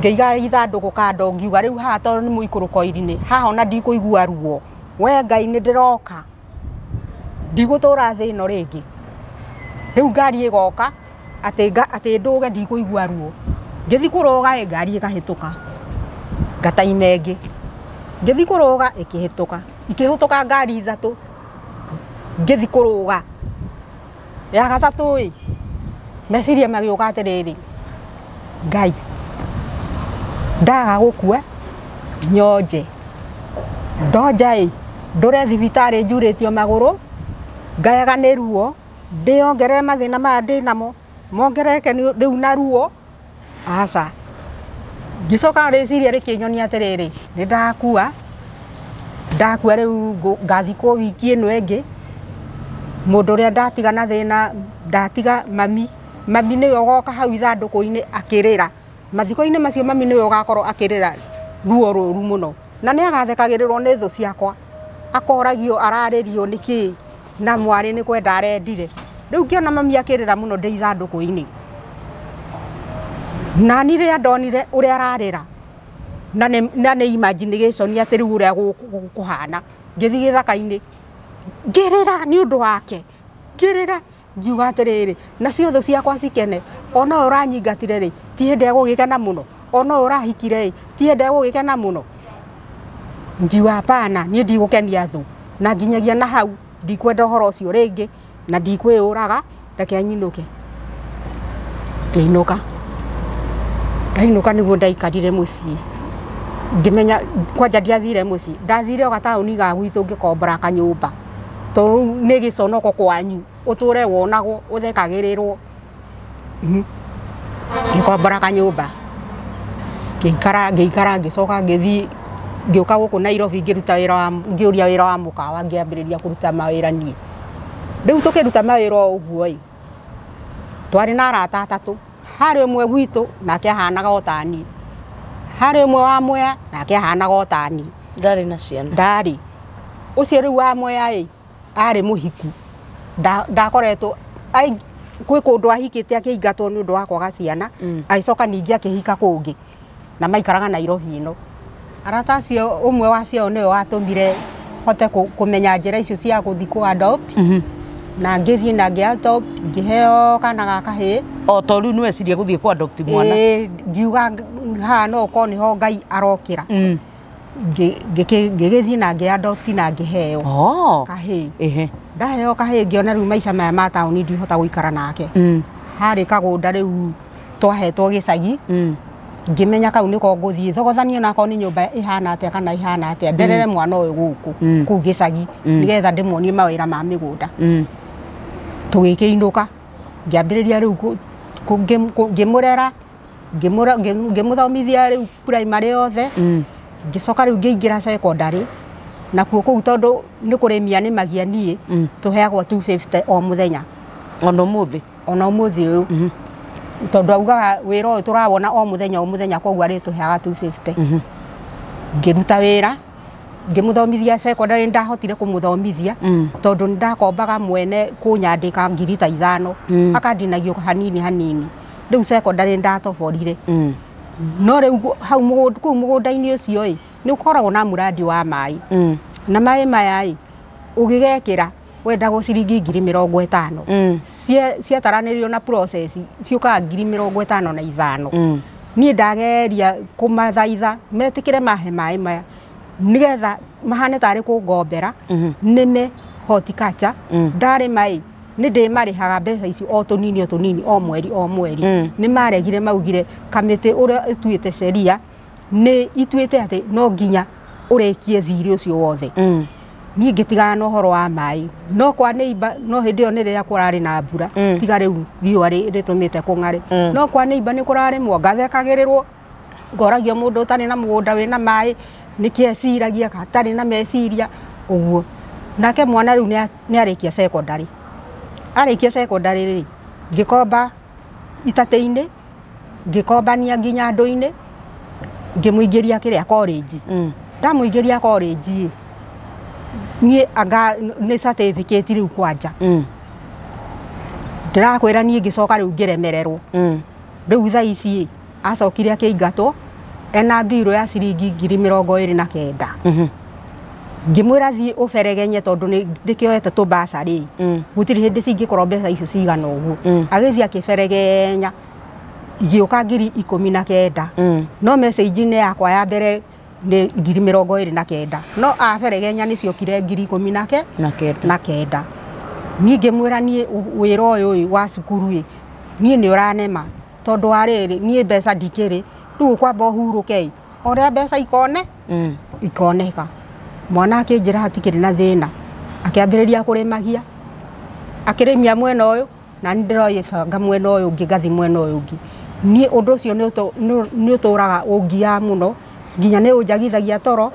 ngĩiga ithandũkũ kando ngiuga rĩu haha tondũ nĩ mũikũrũko-inĩ haha ona ndikũigua ruo we Ngai nĩ ndĩroka ndigũtũra thĩ ĩno rĩngĩ rĩu ngari ĩgoka atĩ ndũge ndikũigua ruo ngĩthiĩ kũrũga ĩ ngari ĩkahĩtũka ngataima ĩngĩ ngĩthiĩ kũrũga ĩkĩhĩtũka ikĩhĩtũka ngari 3 ngĩthiĩ kũrũga ya gatatũ ĩ meciria magĩũka atĩrĩrĩ Ngai ndaga gũkua nyonje ndonja ĩ Ndũre thibitarĩ njurĩtio magũrũ, ngayaga nĩ ruo, ndĩongerere mathĩna maya ndĩnamo, mongerereke rĩu na ruo, aca. Ngĩcoka rĩciria rĩkĩnyonia atĩrĩrĩ, nĩ ndakua, ndakua rĩu ngathikwo wiki ĩno ĩngĩ, mũndũ ũrĩa ndatiga na thĩna, ndatiga mami, mami nĩwe ũgoka hau ithandũkũ-inĩ akĩrĩra. Mathiko-inĩ macio mami nĩwe ũgakorwo akĩrĩra ruo rũru mũno. Na nĩ agathekagĩrĩrwo nĩ thũ ciakwa. Akoragio ararĩrio nĩkĩ na mwarĩ nĩ kwenda arendire. Rĩu ngĩona mami akĩrĩra mũno ndĩ ithandũkũ-inĩ. Nani rĩrĩa ndonire ũrĩa ararĩra, na nĩ imagination atĩ rĩu ũrĩa gũkũhana, ngĩthiĩ gĩthaka-inĩ, ngĩrĩra nĩ ũndũ wake, ngĩrĩra ngiuga atĩrĩrĩ, nacio thũ ciakwa cikene, ona ũyũ ũranyingatire rĩ, ti hĩndĩ egũgĩkena mũno, ona ũyũ ũrahikire rĩ, ti hĩndĩ egũgĩkena mũno. Ngiuga hapana, niĩ ndigũkenia thũ, na nginyagia na hau ndikwenda ũhoro ũcio rĩngĩ, na ndikwĩyũraga, reke nyinũke. Ngĩinũka. Ndainũka nĩguo ndaikarire mũciĩ. Ngĩmenya kwanja ndiathire mũciĩ, ndathire o gataũni ga gwitũ ngĩkombora kanyũmba. Tondũ nĩ gĩconoko kwanyu, ũtũre wonagwo, ũthekagĩrĩrwo. Ngĩkombora kanyũmba. Ngĩikara, ngĩikara, ngĩcoka ngĩthiĩ, ngĩũka gũkũ Nairobi ngĩruta wĩra wa, ngĩũria wĩra wa mũkawa, ngĩambĩrĩria kũruta mawĩra niĩ. Rĩu tũkĩruta mawĩra o ũguo ĩ, twarĩ na arata atatũ. Harĩ ũmwe gwitũ nake ahanaga o ta niĩ. Harĩ ũmwe wa Mwea nake ahanaga o ta niĩ. Ndarĩ na ciana. Ndarĩ. Ũcio rĩu wa Mwea ĩ, arĩ mũhiku. Ndakoretwo kwĩ kũndũ ahikĩte akĩingatwo nĩ ũndũ wa kwaga ciana, agĩcoka ningĩ akĩhika kũngĩ na maikaraga Nairobi ĩno. Arata acio ũmwe wacio nĩwe watũmire hote kũmenya njĩra icio cia gũthiĩ kũ adopt. Na ngĩthiĩ na ngĩ adopt, ngĩheo kana ga kahĩĩ. O to rĩu nĩweciria gũthiĩ kũ adopt mwana? Ĩĩ, ngiuga haha no ũkorwo nĩho Ngai arokĩra. Ngĩgĩthiĩ na ngĩ adopt na ngĩheo kahĩĩ. Ndaheo kahĩĩ ngĩona rĩu maica maya ma taũni ndihota gũikara nake. Harĩ kagũnda rĩu twahetwo gĩcagi. Ngĩmenya kau nĩko ngũthiĩ thogothanie nako nĩ nyũmba ĩhana atĩa kana ĩhana atĩa, nderere mwana ũyũ gũkũ kũu gĩcagi nĩgetha ndĩmuonie mawĩra ma mĩgũnda. Tũgĩkĩinũka, ngĩambĩrĩria rĩu ngĩmũrera, ngĩmũthomithia rĩu primary yothe. Ngĩcoka rĩu ngĩingĩra secondary, nakuo kũu tondũ nĩ kũrĩmia nĩmagia niĩ, tũheagwo 250 o mũthenya. Ona ũmũthĩ? Ona ũmũthĩ ũyũ. Tondũ augaga wĩra ũyũ tũrawona o mũthenya o mũthenya, koguo arĩtũheaga 250. Ngĩruta wĩra, ngĩmũthomithia secondary, ndahotire kũmũthomithia tondũ nĩndakombaga mwene kũnyandĩka ngiri ta ithano, akandinagio hanini hanini. Rĩu secondary ndatoborire. No rĩu hau kũu mũgũnda-inĩ ũcio ĩ, nĩ ũkoragwo na mũrandi wa maĩ. Na maĩ maya ĩ, ũgĩgekĩra wendagwo ciringi ngiri mĩrongo ĩtano. Ciataranĩrio na process ciũkaga ngiri mĩrongo ĩtano na ithano. Niĩ ndageria kũmathaitha metĩkĩre mahe maĩ maya nĩgetha mahane tarĩ kũngombera, nĩme horticulture. Ndarĩma ĩ, nĩ ndĩmarĩhaga mbeca icio o tũnini o tũnini o mweri o mweri. Nĩ maregire maugire kamĩtĩ ũrĩa ĩtuĩte sheria nĩ ituĩte atĩ no nginya ũrĩkie thirĩ ũcio wothe. Niĩ ngĩtigana na ũhoro wa maĩ, no kwa neighbor, no hĩndĩ ĩyo nĩ rĩrĩa kũrarĩ na mbura, tiga rĩu riũa rĩtũmĩte kũng'are. No kwa neighbor nĩ kũrarĩmwo, ngathekagĩrĩrwo, ngoragio mũndũ ũtarĩ na mũgũnda wĩna maĩ nĩkĩ eciragia, atarĩ na meciria ũguo. Nake mwana rĩu nĩ arĩkia secondary. Arĩkia secondary rĩ, ngĩkomba itatĩ-inĩ, ngĩkombania nginya andũ-inĩ, ngĩmũingĩria kĩrĩa college. Ndamũingĩria college niĩ anga nĩ certificate rĩu kwanja. Ndĩrakwĩra niĩ ngĩcoka rĩu ngĩremererwo. Rĩu thaa ici acokire akĩingatwo ena mbirũ ya ciringi ngiri mĩrongo ĩrĩ na kenda. Ngĩmwĩra thiĩ ũberegenye tondũ nĩ ndĩkĩoete tũmbacarĩ, gũtirĩ hĩndĩ cingĩkorwo mbeca icio cigana ũguo. Agĩthiĩ akĩberegenya igĩũka ngiri ikũmi na kenda. No message-inĩ yakwa ya mbere nĩ ngiri mĩrongo ĩrĩ na kenda, no aberegenya nĩ ciokire ngiri ikũmi na kenda. Niĩ ngĩmwĩra niĩ wĩra ũyũ wa cukuru ĩ, niĩ nĩ ũranema tondũ wa rĩrĩ niĩ mbeca ndikĩrĩ, rĩu ũkwamba ũhurũke ĩ, o ũrĩa mbeca ikoneka. Mwana akĩnjĩra hatikĩrĩ na thĩna. Akĩambĩrĩria kũrĩmagia. Akĩrĩmia mwena ũyũ na nĩ ndĩroĩ banga mwena ũyũ ũngĩ ngathi mwena ũyũ ũngĩ. Niĩ ũndũ ũcio nĩ ũtũraga ũngiaga mũno nginya nĩ ũnjagithagia toro.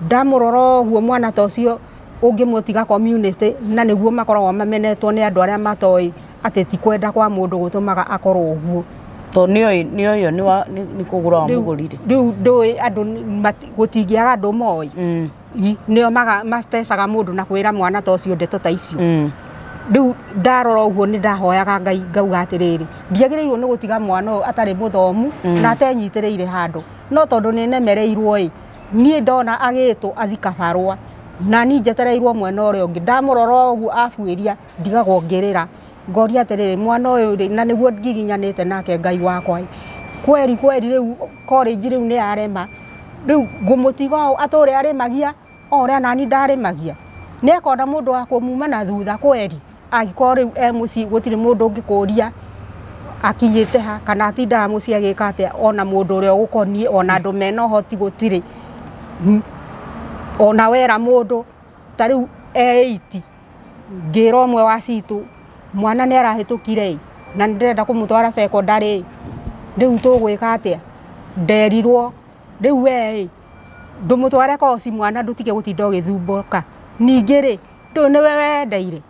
Ndamũrora ũguo mwana ta ũcio ũngĩmũtiga community na nĩguo makoragwo mamenetwo nĩ andũ arĩa matoĩ atĩ ti kwenda kwa mũndũ gũtũmaga akorwo ũguo. To nĩoĩ nĩoĩ nĩ kũgũra wamũgũrire. Rĩu ndũĩ andũ gũtingĩaga andũ moĩ. Nĩo matecaga mũndũ na kwĩra mwana ta ũcio ndeto ta icio. Rĩu ndarora ũguo nĩ ndahoyaga Ngai ngauga atĩrĩrĩ, ndiagĩrĩirwo nĩ gũtiga mwana ũyũ atarĩ mũthomu na atenyitĩrĩire handũ. No tondũ nĩ nemereirwo ĩ, niĩ ndona agĩtwo athi kabarũa na niĩ njetereirwo mwena ũrĩa ũngĩ. Ndamũrora ũguo abuĩria ndigagwo ngĩrĩra. Ngoria atĩrĩrĩ, mwana ũyũ rĩ, na nĩguo ngiginyanĩte nake Ngai wakwa ĩ. Kweri kweri rĩu college rĩu nĩ yarema. Rĩu ngũmũtiga ũũ atũre arĩmagia o ũrĩa nani ndarĩmagia. Nĩ ekona mũndũ wa kũmuma na thutha kweri. Angĩkorwo rĩu e mũciĩ gũtirĩ mũndũ ũngĩkũria akinyĩte ha kana atindaga mũciĩ agĩka atĩa, ona mũndũ ũrĩa ũgũkoniĩ ona andũ mena ũhoti gũtirĩ. Ona wera mũndũ ta rĩu e 80 ngĩra ũmwe wa citũ mwana nĩ arahĩtũkire ĩ na nĩ ndĩrenda kũmũtwara secondary rĩu tũgwĩka atĩa. Nderirwo rĩu we ĩ ndũmũtware koci mwana ndũtige gũtinda ũgĩthumbũka. Ningĩ rĩ ndũĩ nĩwe wendeire.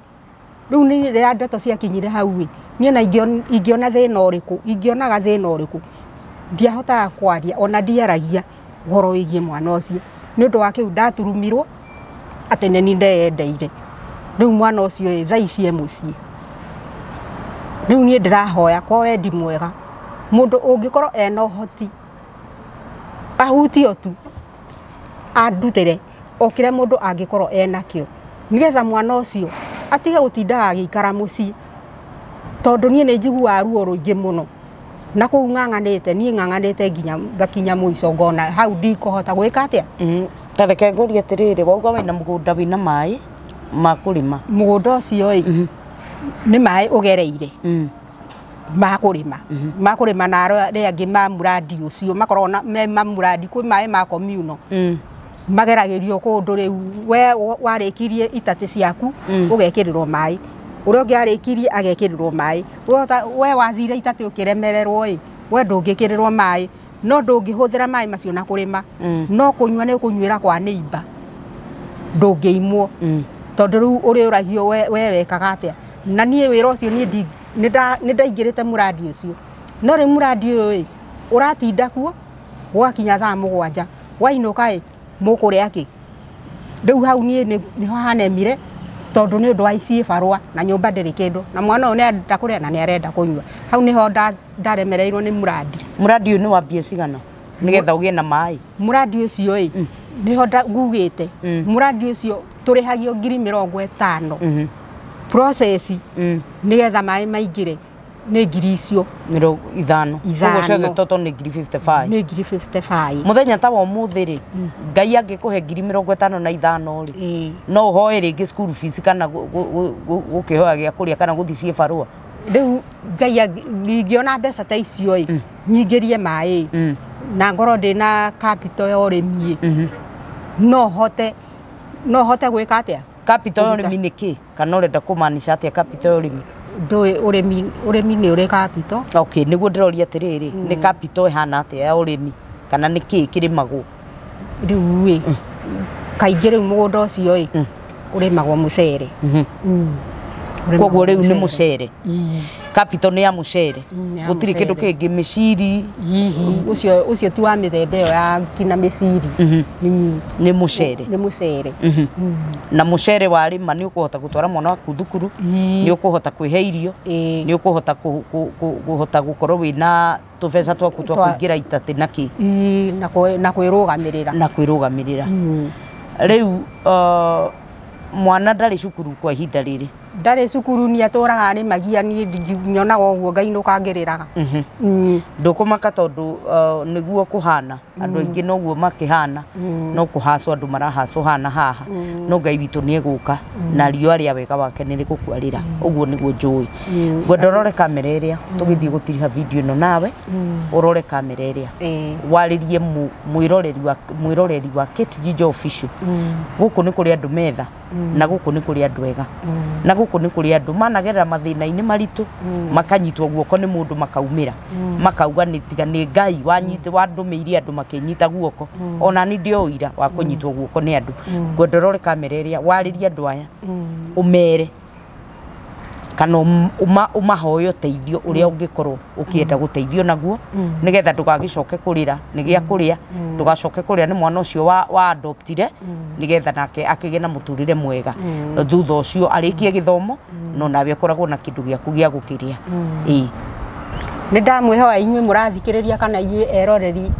Rĩu nĩ rĩrĩa ndeto ciakinyire hau ĩ, niĩ na ingĩona thĩna ũrĩkũ, ingĩonaga thĩna ũrĩkũ, ndiahotaga kwaria ona ndiaragia ũhoro wĩgiĩ mwana ũcio. Nĩ ũndũ wa kĩu ndaturumirwo atĩ nĩ niĩ ndeyendeire. Rĩu mwana ũcio ĩ thaa ici e mũciĩ. Rĩu niĩ ndĩrahoya kwa wendi mwega mũndũ ũngĩkorwo ena ũhoti ahutio tu andutĩre o kĩrĩa mũndũ angĩkorwo enakĩo nĩgetha mwana ũcio atige gũtindaga agĩikara mũciĩ, tondũ niĩ nĩ njiguaga ruo rũingĩ mũno na kũu ng'ang'anĩte niĩ ng'ang'anĩte nginya ngakinya mũico ngona hau ndikũhota gwĩka atĩa. Ta reke ngũrie atĩrĩrĩ, wauga wĩna mũgũnda wĩna maĩ ma kũrĩma. Mũgũnda ũcio ĩ nĩ maĩ ũgereire ma kũrĩma, ma kũrĩma na arĩa angĩ ma muradi ũcio makoragwo na me ma muradi, kwĩ maĩ ma communal mageragĩrio kũndũ. Rĩu we warĩkirie itatĩ ciaku ũgekĩrĩrwo maĩ, ũrĩa ũngĩ arĩkirie agekĩrĩrwo maĩ, we wathire itatĩ ũkĩremererwo ĩ we ndũngĩkĩrĩrwo maĩ, no ndũngĩhũthĩra maĩ macio na kũrĩma, no kũnyua nĩ ũkũnyuĩra kwa neighbor, ndũngĩimwo tondũ rĩu ũrĩ ũragio we wekaga atĩa. Na niĩ wĩra ũcio niĩ nĩ ndaingĩrĩte mũradi ũcio, no rĩu mũradi ũyũ ĩ ũratinda kuo gwakinya thaa 7 wainũka ĩ mũkũrĩa kĩ. Rĩu hau niĩ nĩho hanemire tondũ nĩ ũndũ wa ici barũa na nyũmba ndĩrĩ kĩndũ na mwana ũyũ nĩ arenda kũrĩa na nĩ arenda kũnyua. Hau nĩho ndaremereirwo nĩ mũradi. Mũradi ũyũ nĩ wa mbia cigana nĩgetha ũgĩe na maĩ? Mũradi ũcio ĩ nĩho ngugĩte mũradi ũcio tũrĩhagio 50,000 process nĩgetha maĩ maingĩre nĩ ngiri icio 50. Koguo ciothe toto nĩ ngiri 55. Nĩ ngiri 55. Mũthenya ta wa ũmũthĩ rĩ, Ngai angĩkũhe ngiri 55 rĩ, no ũhoe rĩngĩ school fees kana gũkĩhoya gĩa kũrĩa kana gũthiĩ ciĩ barũa? Rĩu Ngai ingĩona mbeca ta icio ĩ nyingĩrie maĩ na ngorwo ndĩna capital ya ũrĩmi ĩ, no hote gwĩka atĩa? Capital ya ũrĩmi nĩ kĩ? Kana ũrenda kũmaanisha atĩa capital ya ũrĩmi? Ndũĩ ũrĩmi nĩ ũrĩ capital. Okay, nĩguo ndĩroria atĩrĩrĩ, nĩ capital ĩhana atĩa ya ũrĩmi kana nĩ kĩ kĩrĩmagwo? Rĩu ĩ kaingĩ rĩu mũgũnda ũcio ĩ ũrĩmagwo mũcere. Koguo rĩu nĩ mũcere. Capital nĩ ya mũcere. Gũtirĩ kĩndũ kĩngĩ, mĩciri. Ũcio ti wa mĩthemba ĩyo ya kina mĩciri. Nĩ mũcere. Nĩ mũcere. Na mũcere warĩma nĩ ũkũhota gũtwara mwana waku thukuru, nĩ ũkũhota kwĩhe irio, nĩ ũkũhota kũhota gũkorwo wĩna tũbeca twaku twa kũingĩra itatĩ na kĩ. Na kwĩrũgamĩrĩra. Na kwĩrũgamĩrĩra. Rĩu mwana ndarĩ cukuru kwa ihinda rĩrĩ. Ndarĩ cukuru nĩ atũraga arĩmagia niĩ nyonaga ũguo ngainũka ngĩrĩraga. Ndũkũmaka tondũ nĩguo kũhana andũ aingĩ noguo makĩhana no kũhacwo andũ marahacwo hana haha no Ngai witũ nĩ egũka na riũa rĩa wega wake nĩ rĩgũkwarĩra ũguo nĩguo njũĩ. Ngwenda ũrore kamera ĩrĩa tũgĩthiĩ gũtiriha video ĩno nawe ũrore kamera ĩrĩa warĩrie mwĩroreri wa Kate Njijo Official. Gũkũ nĩ kũrĩ andũ metha na gũkũ nĩ kũrĩ andũ ega na gũkũ nĩ kũrĩ andũ managerera mathĩna-inĩ maritũ makanyitwo guoko nĩ mũndũ makaumĩra makauga nĩ tiga nĩ Ngai wanyite wandũmĩirie andũ makĩnyita guoko ona ni ndio ũira wa kũnyitwo guoko nĩ andũ. Ngwenda ũrore kamera ĩrĩa warĩrie andũ aya ũmere kana ũmahoe ũteithio ũrĩa ũngĩkorwo ũkĩenda gũteithio naguo nĩgetha ndũgagĩcoke kũrĩra nĩ gĩa kũrĩa ndũgacoke kũrĩra nĩ mwana ũcio wa adoptire nĩgetha nake akĩgĩe na mũtũrĩre mwega thutha ũcio arĩkie gĩthomo no nawe ũkoragwo na kĩndũ gĩaku gĩa gũkĩrĩa. Ĩĩ nĩ ndamwĩhoya inyuĩ mũrathikĩrĩria kana inyuĩ eroreri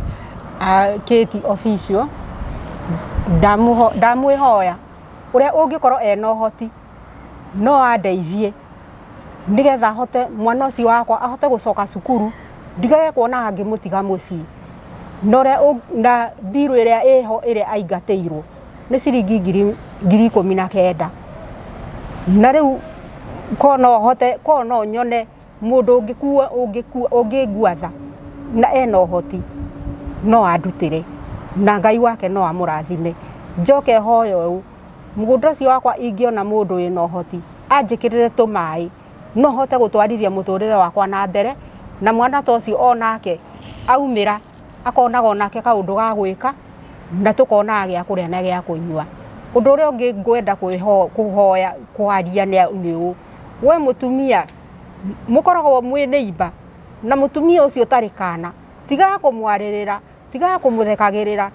a Kate Official ndamwĩhoya ũrĩa ũngĩkorwo ena ũhoti no andeithie nĩgetha hote mwana ũcio wakwa ahote gũcoka cukuru ndigage kuona angĩmũtiga mũciĩ na mbirũ ĩrĩa ĩho ĩrĩa aingatĩirwo nĩ ciringi 19,000 na rĩu ko no hote ko no nyone mũndũ ũngĩngua tha na ena ũhoti no andutĩre na Ngai wake no amũrathime. Njoke hoyo ũũ mũgũnda ũcio wakwa ingĩona mũndũ wĩna ũhoti anjĩkĩrĩre tũmaĩ no hote gũtwarithia mũtũrĩre wakwa na mbere na mwana ta ũcio onake aumĩra akonaga onake kaũndũ ga gwĩka na tũkonaga gĩa kũrĩa na gĩa kũnyua. Ũndũ ũrĩa ũngĩ ngwenda kũhoya kwaria nĩ ũũ we mũtumia mũkoragwo mwĩ neighbor na mũtumia ũcio ũtarĩ kana tigaga kũmwarĩrĩra tigaga kũmũthekagĩrĩra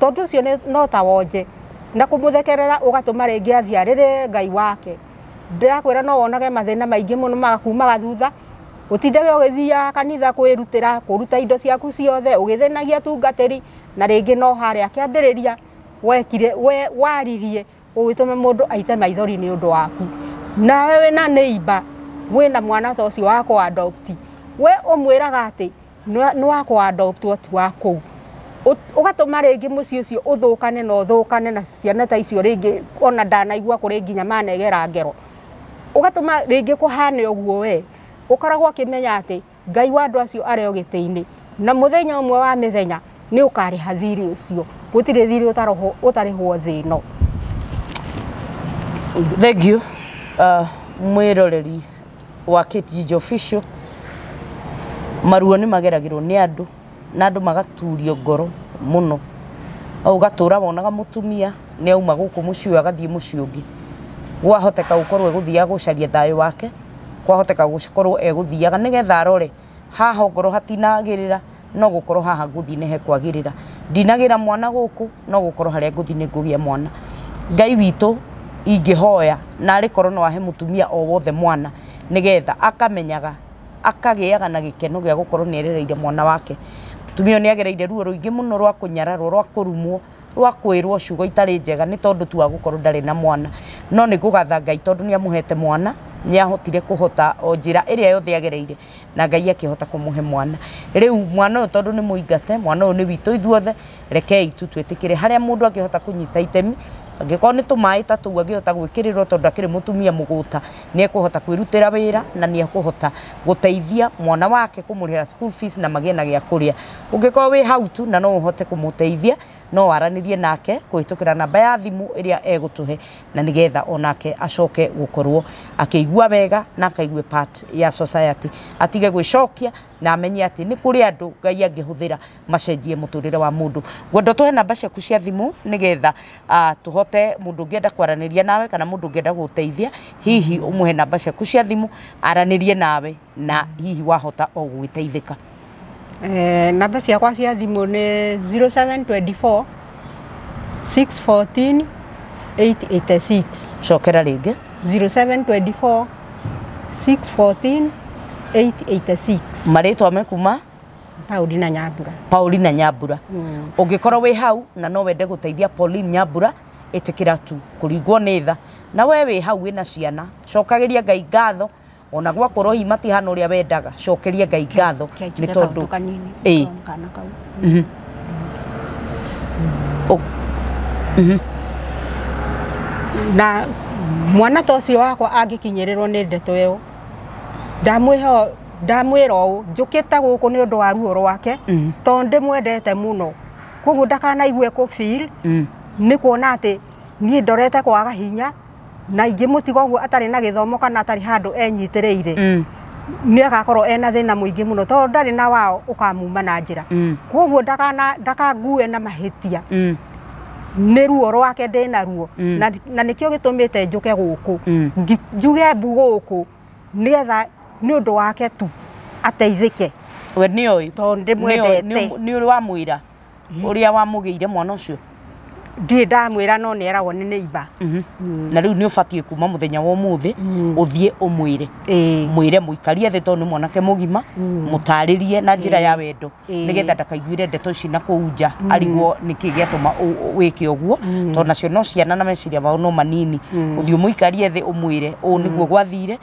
tondũ ũcio no ta wonje na kũmũthekerera ũgatũma rĩngĩ athiĩ arĩrĩre Ngai wake. Ndĩrakwĩra no wonage mathĩna maingĩ mũno magakumaga thutha ũtindage ũgĩthiaga kanitha kwĩrutĩra kũruta indo ciaku ciothe ũgĩthĩnagia tungatĩri na rĩngĩ no harĩa kĩambĩrĩria wekire we waririe ũgĩtũma mũndũ aite maithori nĩ ũndũ waku. Nawe wĩna neighbor wĩna mwana ta ũcio wa kũ-adopt we ũmwĩraga atĩ nĩ wa kũ-adopt ti wa kũu ũgatũma rĩngĩ mũciĩ ũcio ũthũkane na ũthũkane na ciana ta icio rĩngĩ ona ndanaigua kũrĩ nginya manegera ngero ũgatũma rĩngĩ kũhane ũguo we ũkoragwo ũkĩmenya atĩ Ngai wa andũ acio arĩ o gĩtĩ-inĩ na mũthenya ũmwe wa mĩthenya nĩ ũkarĩha thirĩ ũcio gũtirĩ thirĩ ũtarĩhwo thĩ ĩno. Thank you mwĩroreri wa Kate Njijo Official. Maruo nĩ mageragĩrwo nĩ andũ na andũ magaturio ngoro mũno ũgatũra wonaga mũtumia nĩ auma gũkũ mũciĩ ũyũ agathiĩ mũciĩ ũngĩ gwahoteka gũkorwo egũthiaga gũcaria thayũ wake kwahoteka gũkorwo egũthiaga nĩgetha arore haha ongorwo hatinagĩrĩra no gũkorwo haha ngũthiĩ nĩ hekwagĩrĩra ndinagĩra mwana gũkũ no gũkorwo harĩa ngũthiĩ nĩ ngũgĩa mwana. Ngai witũ ingĩhoya na arĩ korwo no ahe mũtumia o wothe mwana nĩgetha akamenyaga akagĩaga na gĩkeno gĩa gũkorwo nĩ erereire mwana wake. Mũtumia nĩ agereire ruo rũingĩ mũno rwa kũnyararwo rwa kũrumwo rwa kwĩrwo ciugo itarĩ njega nĩ tondũ tu wa gũkorwo ndarĩ na mwana no nĩ ngũgatha Ngai tondũ nĩ amũhete mwana nĩ ahotire kũhota o njĩra ĩrĩa yothe agereire na Ngai akĩhota kũmũhe mwana. Rĩu mwana ũyũ tondũ nĩ mũingate mwana ũyũ nĩ witũ ithuothe rekei tu twĩtĩkĩre harĩa mũndũ angĩhota kũnyita itemi angĩkorwo nĩ tũmaĩ ta tũu angĩhota gwĩkĩrĩrwo tondũ akĩrĩ mũtumia mũgũta nĩ ekũhota kwĩrutĩra wĩra na nĩ ekũhota gũteithia mwana wake kũmũrĩhĩra school fees na magĩe na gĩa kũrĩa. Ũngĩkorwo wĩ hau tu na no ũhote kũmũteithia no waranĩrie nake kũhĩtũkĩra namba ya thimũ ĩrĩa egũtũhe na nĩgetha onake acoke gũkorwo akĩigua wega na akaigue part ya society atige gwĩcokia na amenye atĩ nĩ kũrĩ andũ Ngai angĩhũthĩra macenjie mũtũrĩre wa mũndũ. Ngwenda ũtũhe namba ciaku cia thimũ nĩgetha tũhote mũndũ ũngĩenda kwaranĩria nawe kana mũndũ ũngĩenda gũgũteithia hihi ũmũhe namba ciaku cia thimũ aranĩrie nawe na hihi wahota o gũgĩteithĩka. Namba ciakwa cia thimũ nĩ 0724 614 886. Cokera rĩngĩ. 0724 614 886. Marĩtwa mekuma Paulina Nyambura. Paulina Nyambura. Ũngĩkorwo wĩ hau na no wende gũteithia Pauline Nyambura ĩtĩkĩra tu kũringwo nĩ tha Na we wĩ hau wĩna ciana, cokageria Ngai ngatho, ona gwakorwo hihi matihana ũrĩa wendaga, cokeria Ngai ngatho nĩ tondũ na mwana ta ũcio wakwa angĩkinyĩrĩrwo nĩ ndeto ĩyo, ndamwĩra ũũ, njũkĩte gũkũ nĩ ũndũ wa ruo rwake, tondũ ndĩmwendete mũno, koguo ndakanaigue kũ feel nĩ kuona atĩ niĩ ndorete kwaga hinya, na ingĩmũtiga ũguo atarĩ na gĩthomo kana atarĩ handũ enyitĩrĩire, nĩ agakorwo ena thĩna mũingĩ mũno, tondũ ndarĩ na wao ũkamuma na njĩra. Koguo ndakangue na mahĩtia, nĩ ruo rwake ndĩna ruo, na nĩkĩo gĩtũmĩte njũke gũkũ, njuge mbu gũkũ nĩgetha nĩ ũndũ wake tu ateithĩke. We nĩoĩ, tondũ ndĩmwendete. Nĩ ũrĩ wamwĩra ũrĩa wamũgĩire mwana ũcio? Ndirĩ ndamwĩra, no nĩeragwo nĩ neighbor. Na rĩu nĩ ũbatiĩ kuma mũthenya wa ũmũthĩ ũthiĩ ũmwĩre, mwĩre mũikarie thĩ, tondũ nĩ mwanake mũgima, mũtarĩrie na njĩra ya wendo, nĩgetha ndakaiguire ndeto ici na kũu nja arigwo nĩkĩ gĩatũma wĩke ũguo, tondũ nacio no ciana na meciria mao no manini. Ũthiĩ ũmũikarie thĩ ũmwĩre ũũ nĩguo gwathire,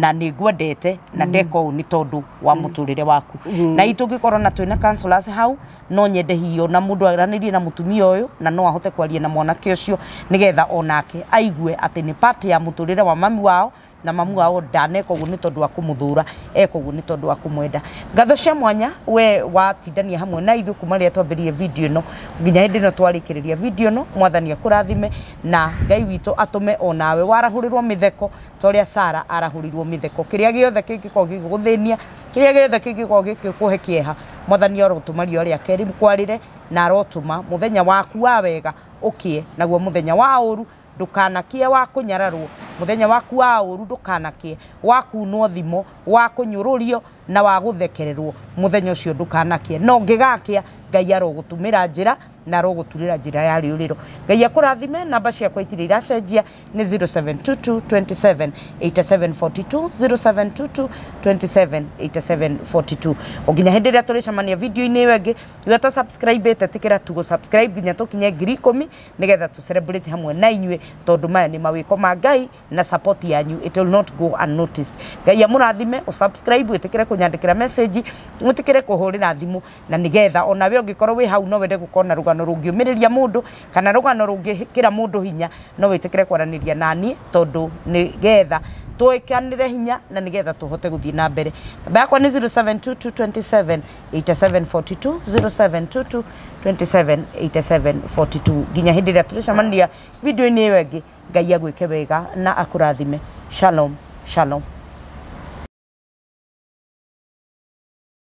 na nĩ ngwendete, na ndeka ũũ nĩ tondũ wa mũtũrĩre waku. Na itũ tũngĩkorwo na twĩna counselors hau, no nyende hihi ona mũndũ aranĩrie na mũtumia ũyũ, na no ahote kwaria na mwanake ũcio, nĩgetha onake aigue atĩ nĩ part ya mũtũrĩre wa mami wao, na mamu wao ndaneka ũguo nĩ tondũ wa kũmũthũra, eka ũguo nĩ tondũ wa kũmwenda. Ngatho cia mwanya we watindania hamwe na ithuĩ kuma rĩrĩa twambĩrĩrie video ĩno nginya hĩndĩ ĩno twarĩkĩrĩria video ĩno. Mwathani akũrathime, na Ngai witũ atũme onawe warahũrĩrwo mĩtheko ta ũrĩa Sara arahũrirwo mĩtheko. Kĩrĩa gĩothe kĩngĩkorwo gĩgũgũthĩnia, kĩrĩa gĩothe kĩngĩkorwo gĩgĩkũhe kĩeha, Mwathani arotũma riũa rĩake rĩkwarĩre, na arotũma mũthenya waku wa wega ũkĩe, naguo mũthenya wa ũru ndũkanakie wa kũnyararwo, mũthenya waku wa ũru ndũkanakie wa kunwo thimo, wa kũnyũrũrio na wa gũthekererwo, mũthenya ũcio ndũkanakie. No ũngĩgakia, Ngai arogũtũmĩra njĩra na arogũturĩra njĩra ya rĩũrĩro. Ngai akũrathime. Namba ciakwa itirĩ iracenjia, nĩ 0722 27 87 42, 0722 27 87 42. O nginya hĩndĩ ĩrĩa tũrĩcemania video-inĩ ĩyo ĩngĩ, iwe ta subscribe ĩte, tĩkĩra tu gũ subscribe nginya tũkinye 10,000, nĩgetha tũ celebrate hamwe na inyuĩ, tondũ maya nĩ mawĩko ma Ngai na support yanyu, it will not go unnoticed. Ngai amũrathime. Ũ subscribe, wĩtĩkĩre kũnyandĩkĩra message, wĩtĩkĩre kũhũrĩra thimũ, na nĩgetha onawe ũngĩkorwo wĩ hau no wende gũkorwo na rũgano rũngĩũmĩrĩria mũndũ kana rũgano rũngĩkĩra mũndũ hinya, no wĩtĩkĩre kwaranĩria naniĩ, tondũ nĩgetha twĩkanĩre hinya na nĩgetha tũhote gũthiĩ na mbere. Namba yakwa nĩ 0722 27 87 42, 0722 27 87 42. Nginya hĩndĩ ĩrĩa tũrĩcemania video-inĩ ĩyo ĩngĩ, Ngai agwĩke wega na akũrathime. Shalom, shalom.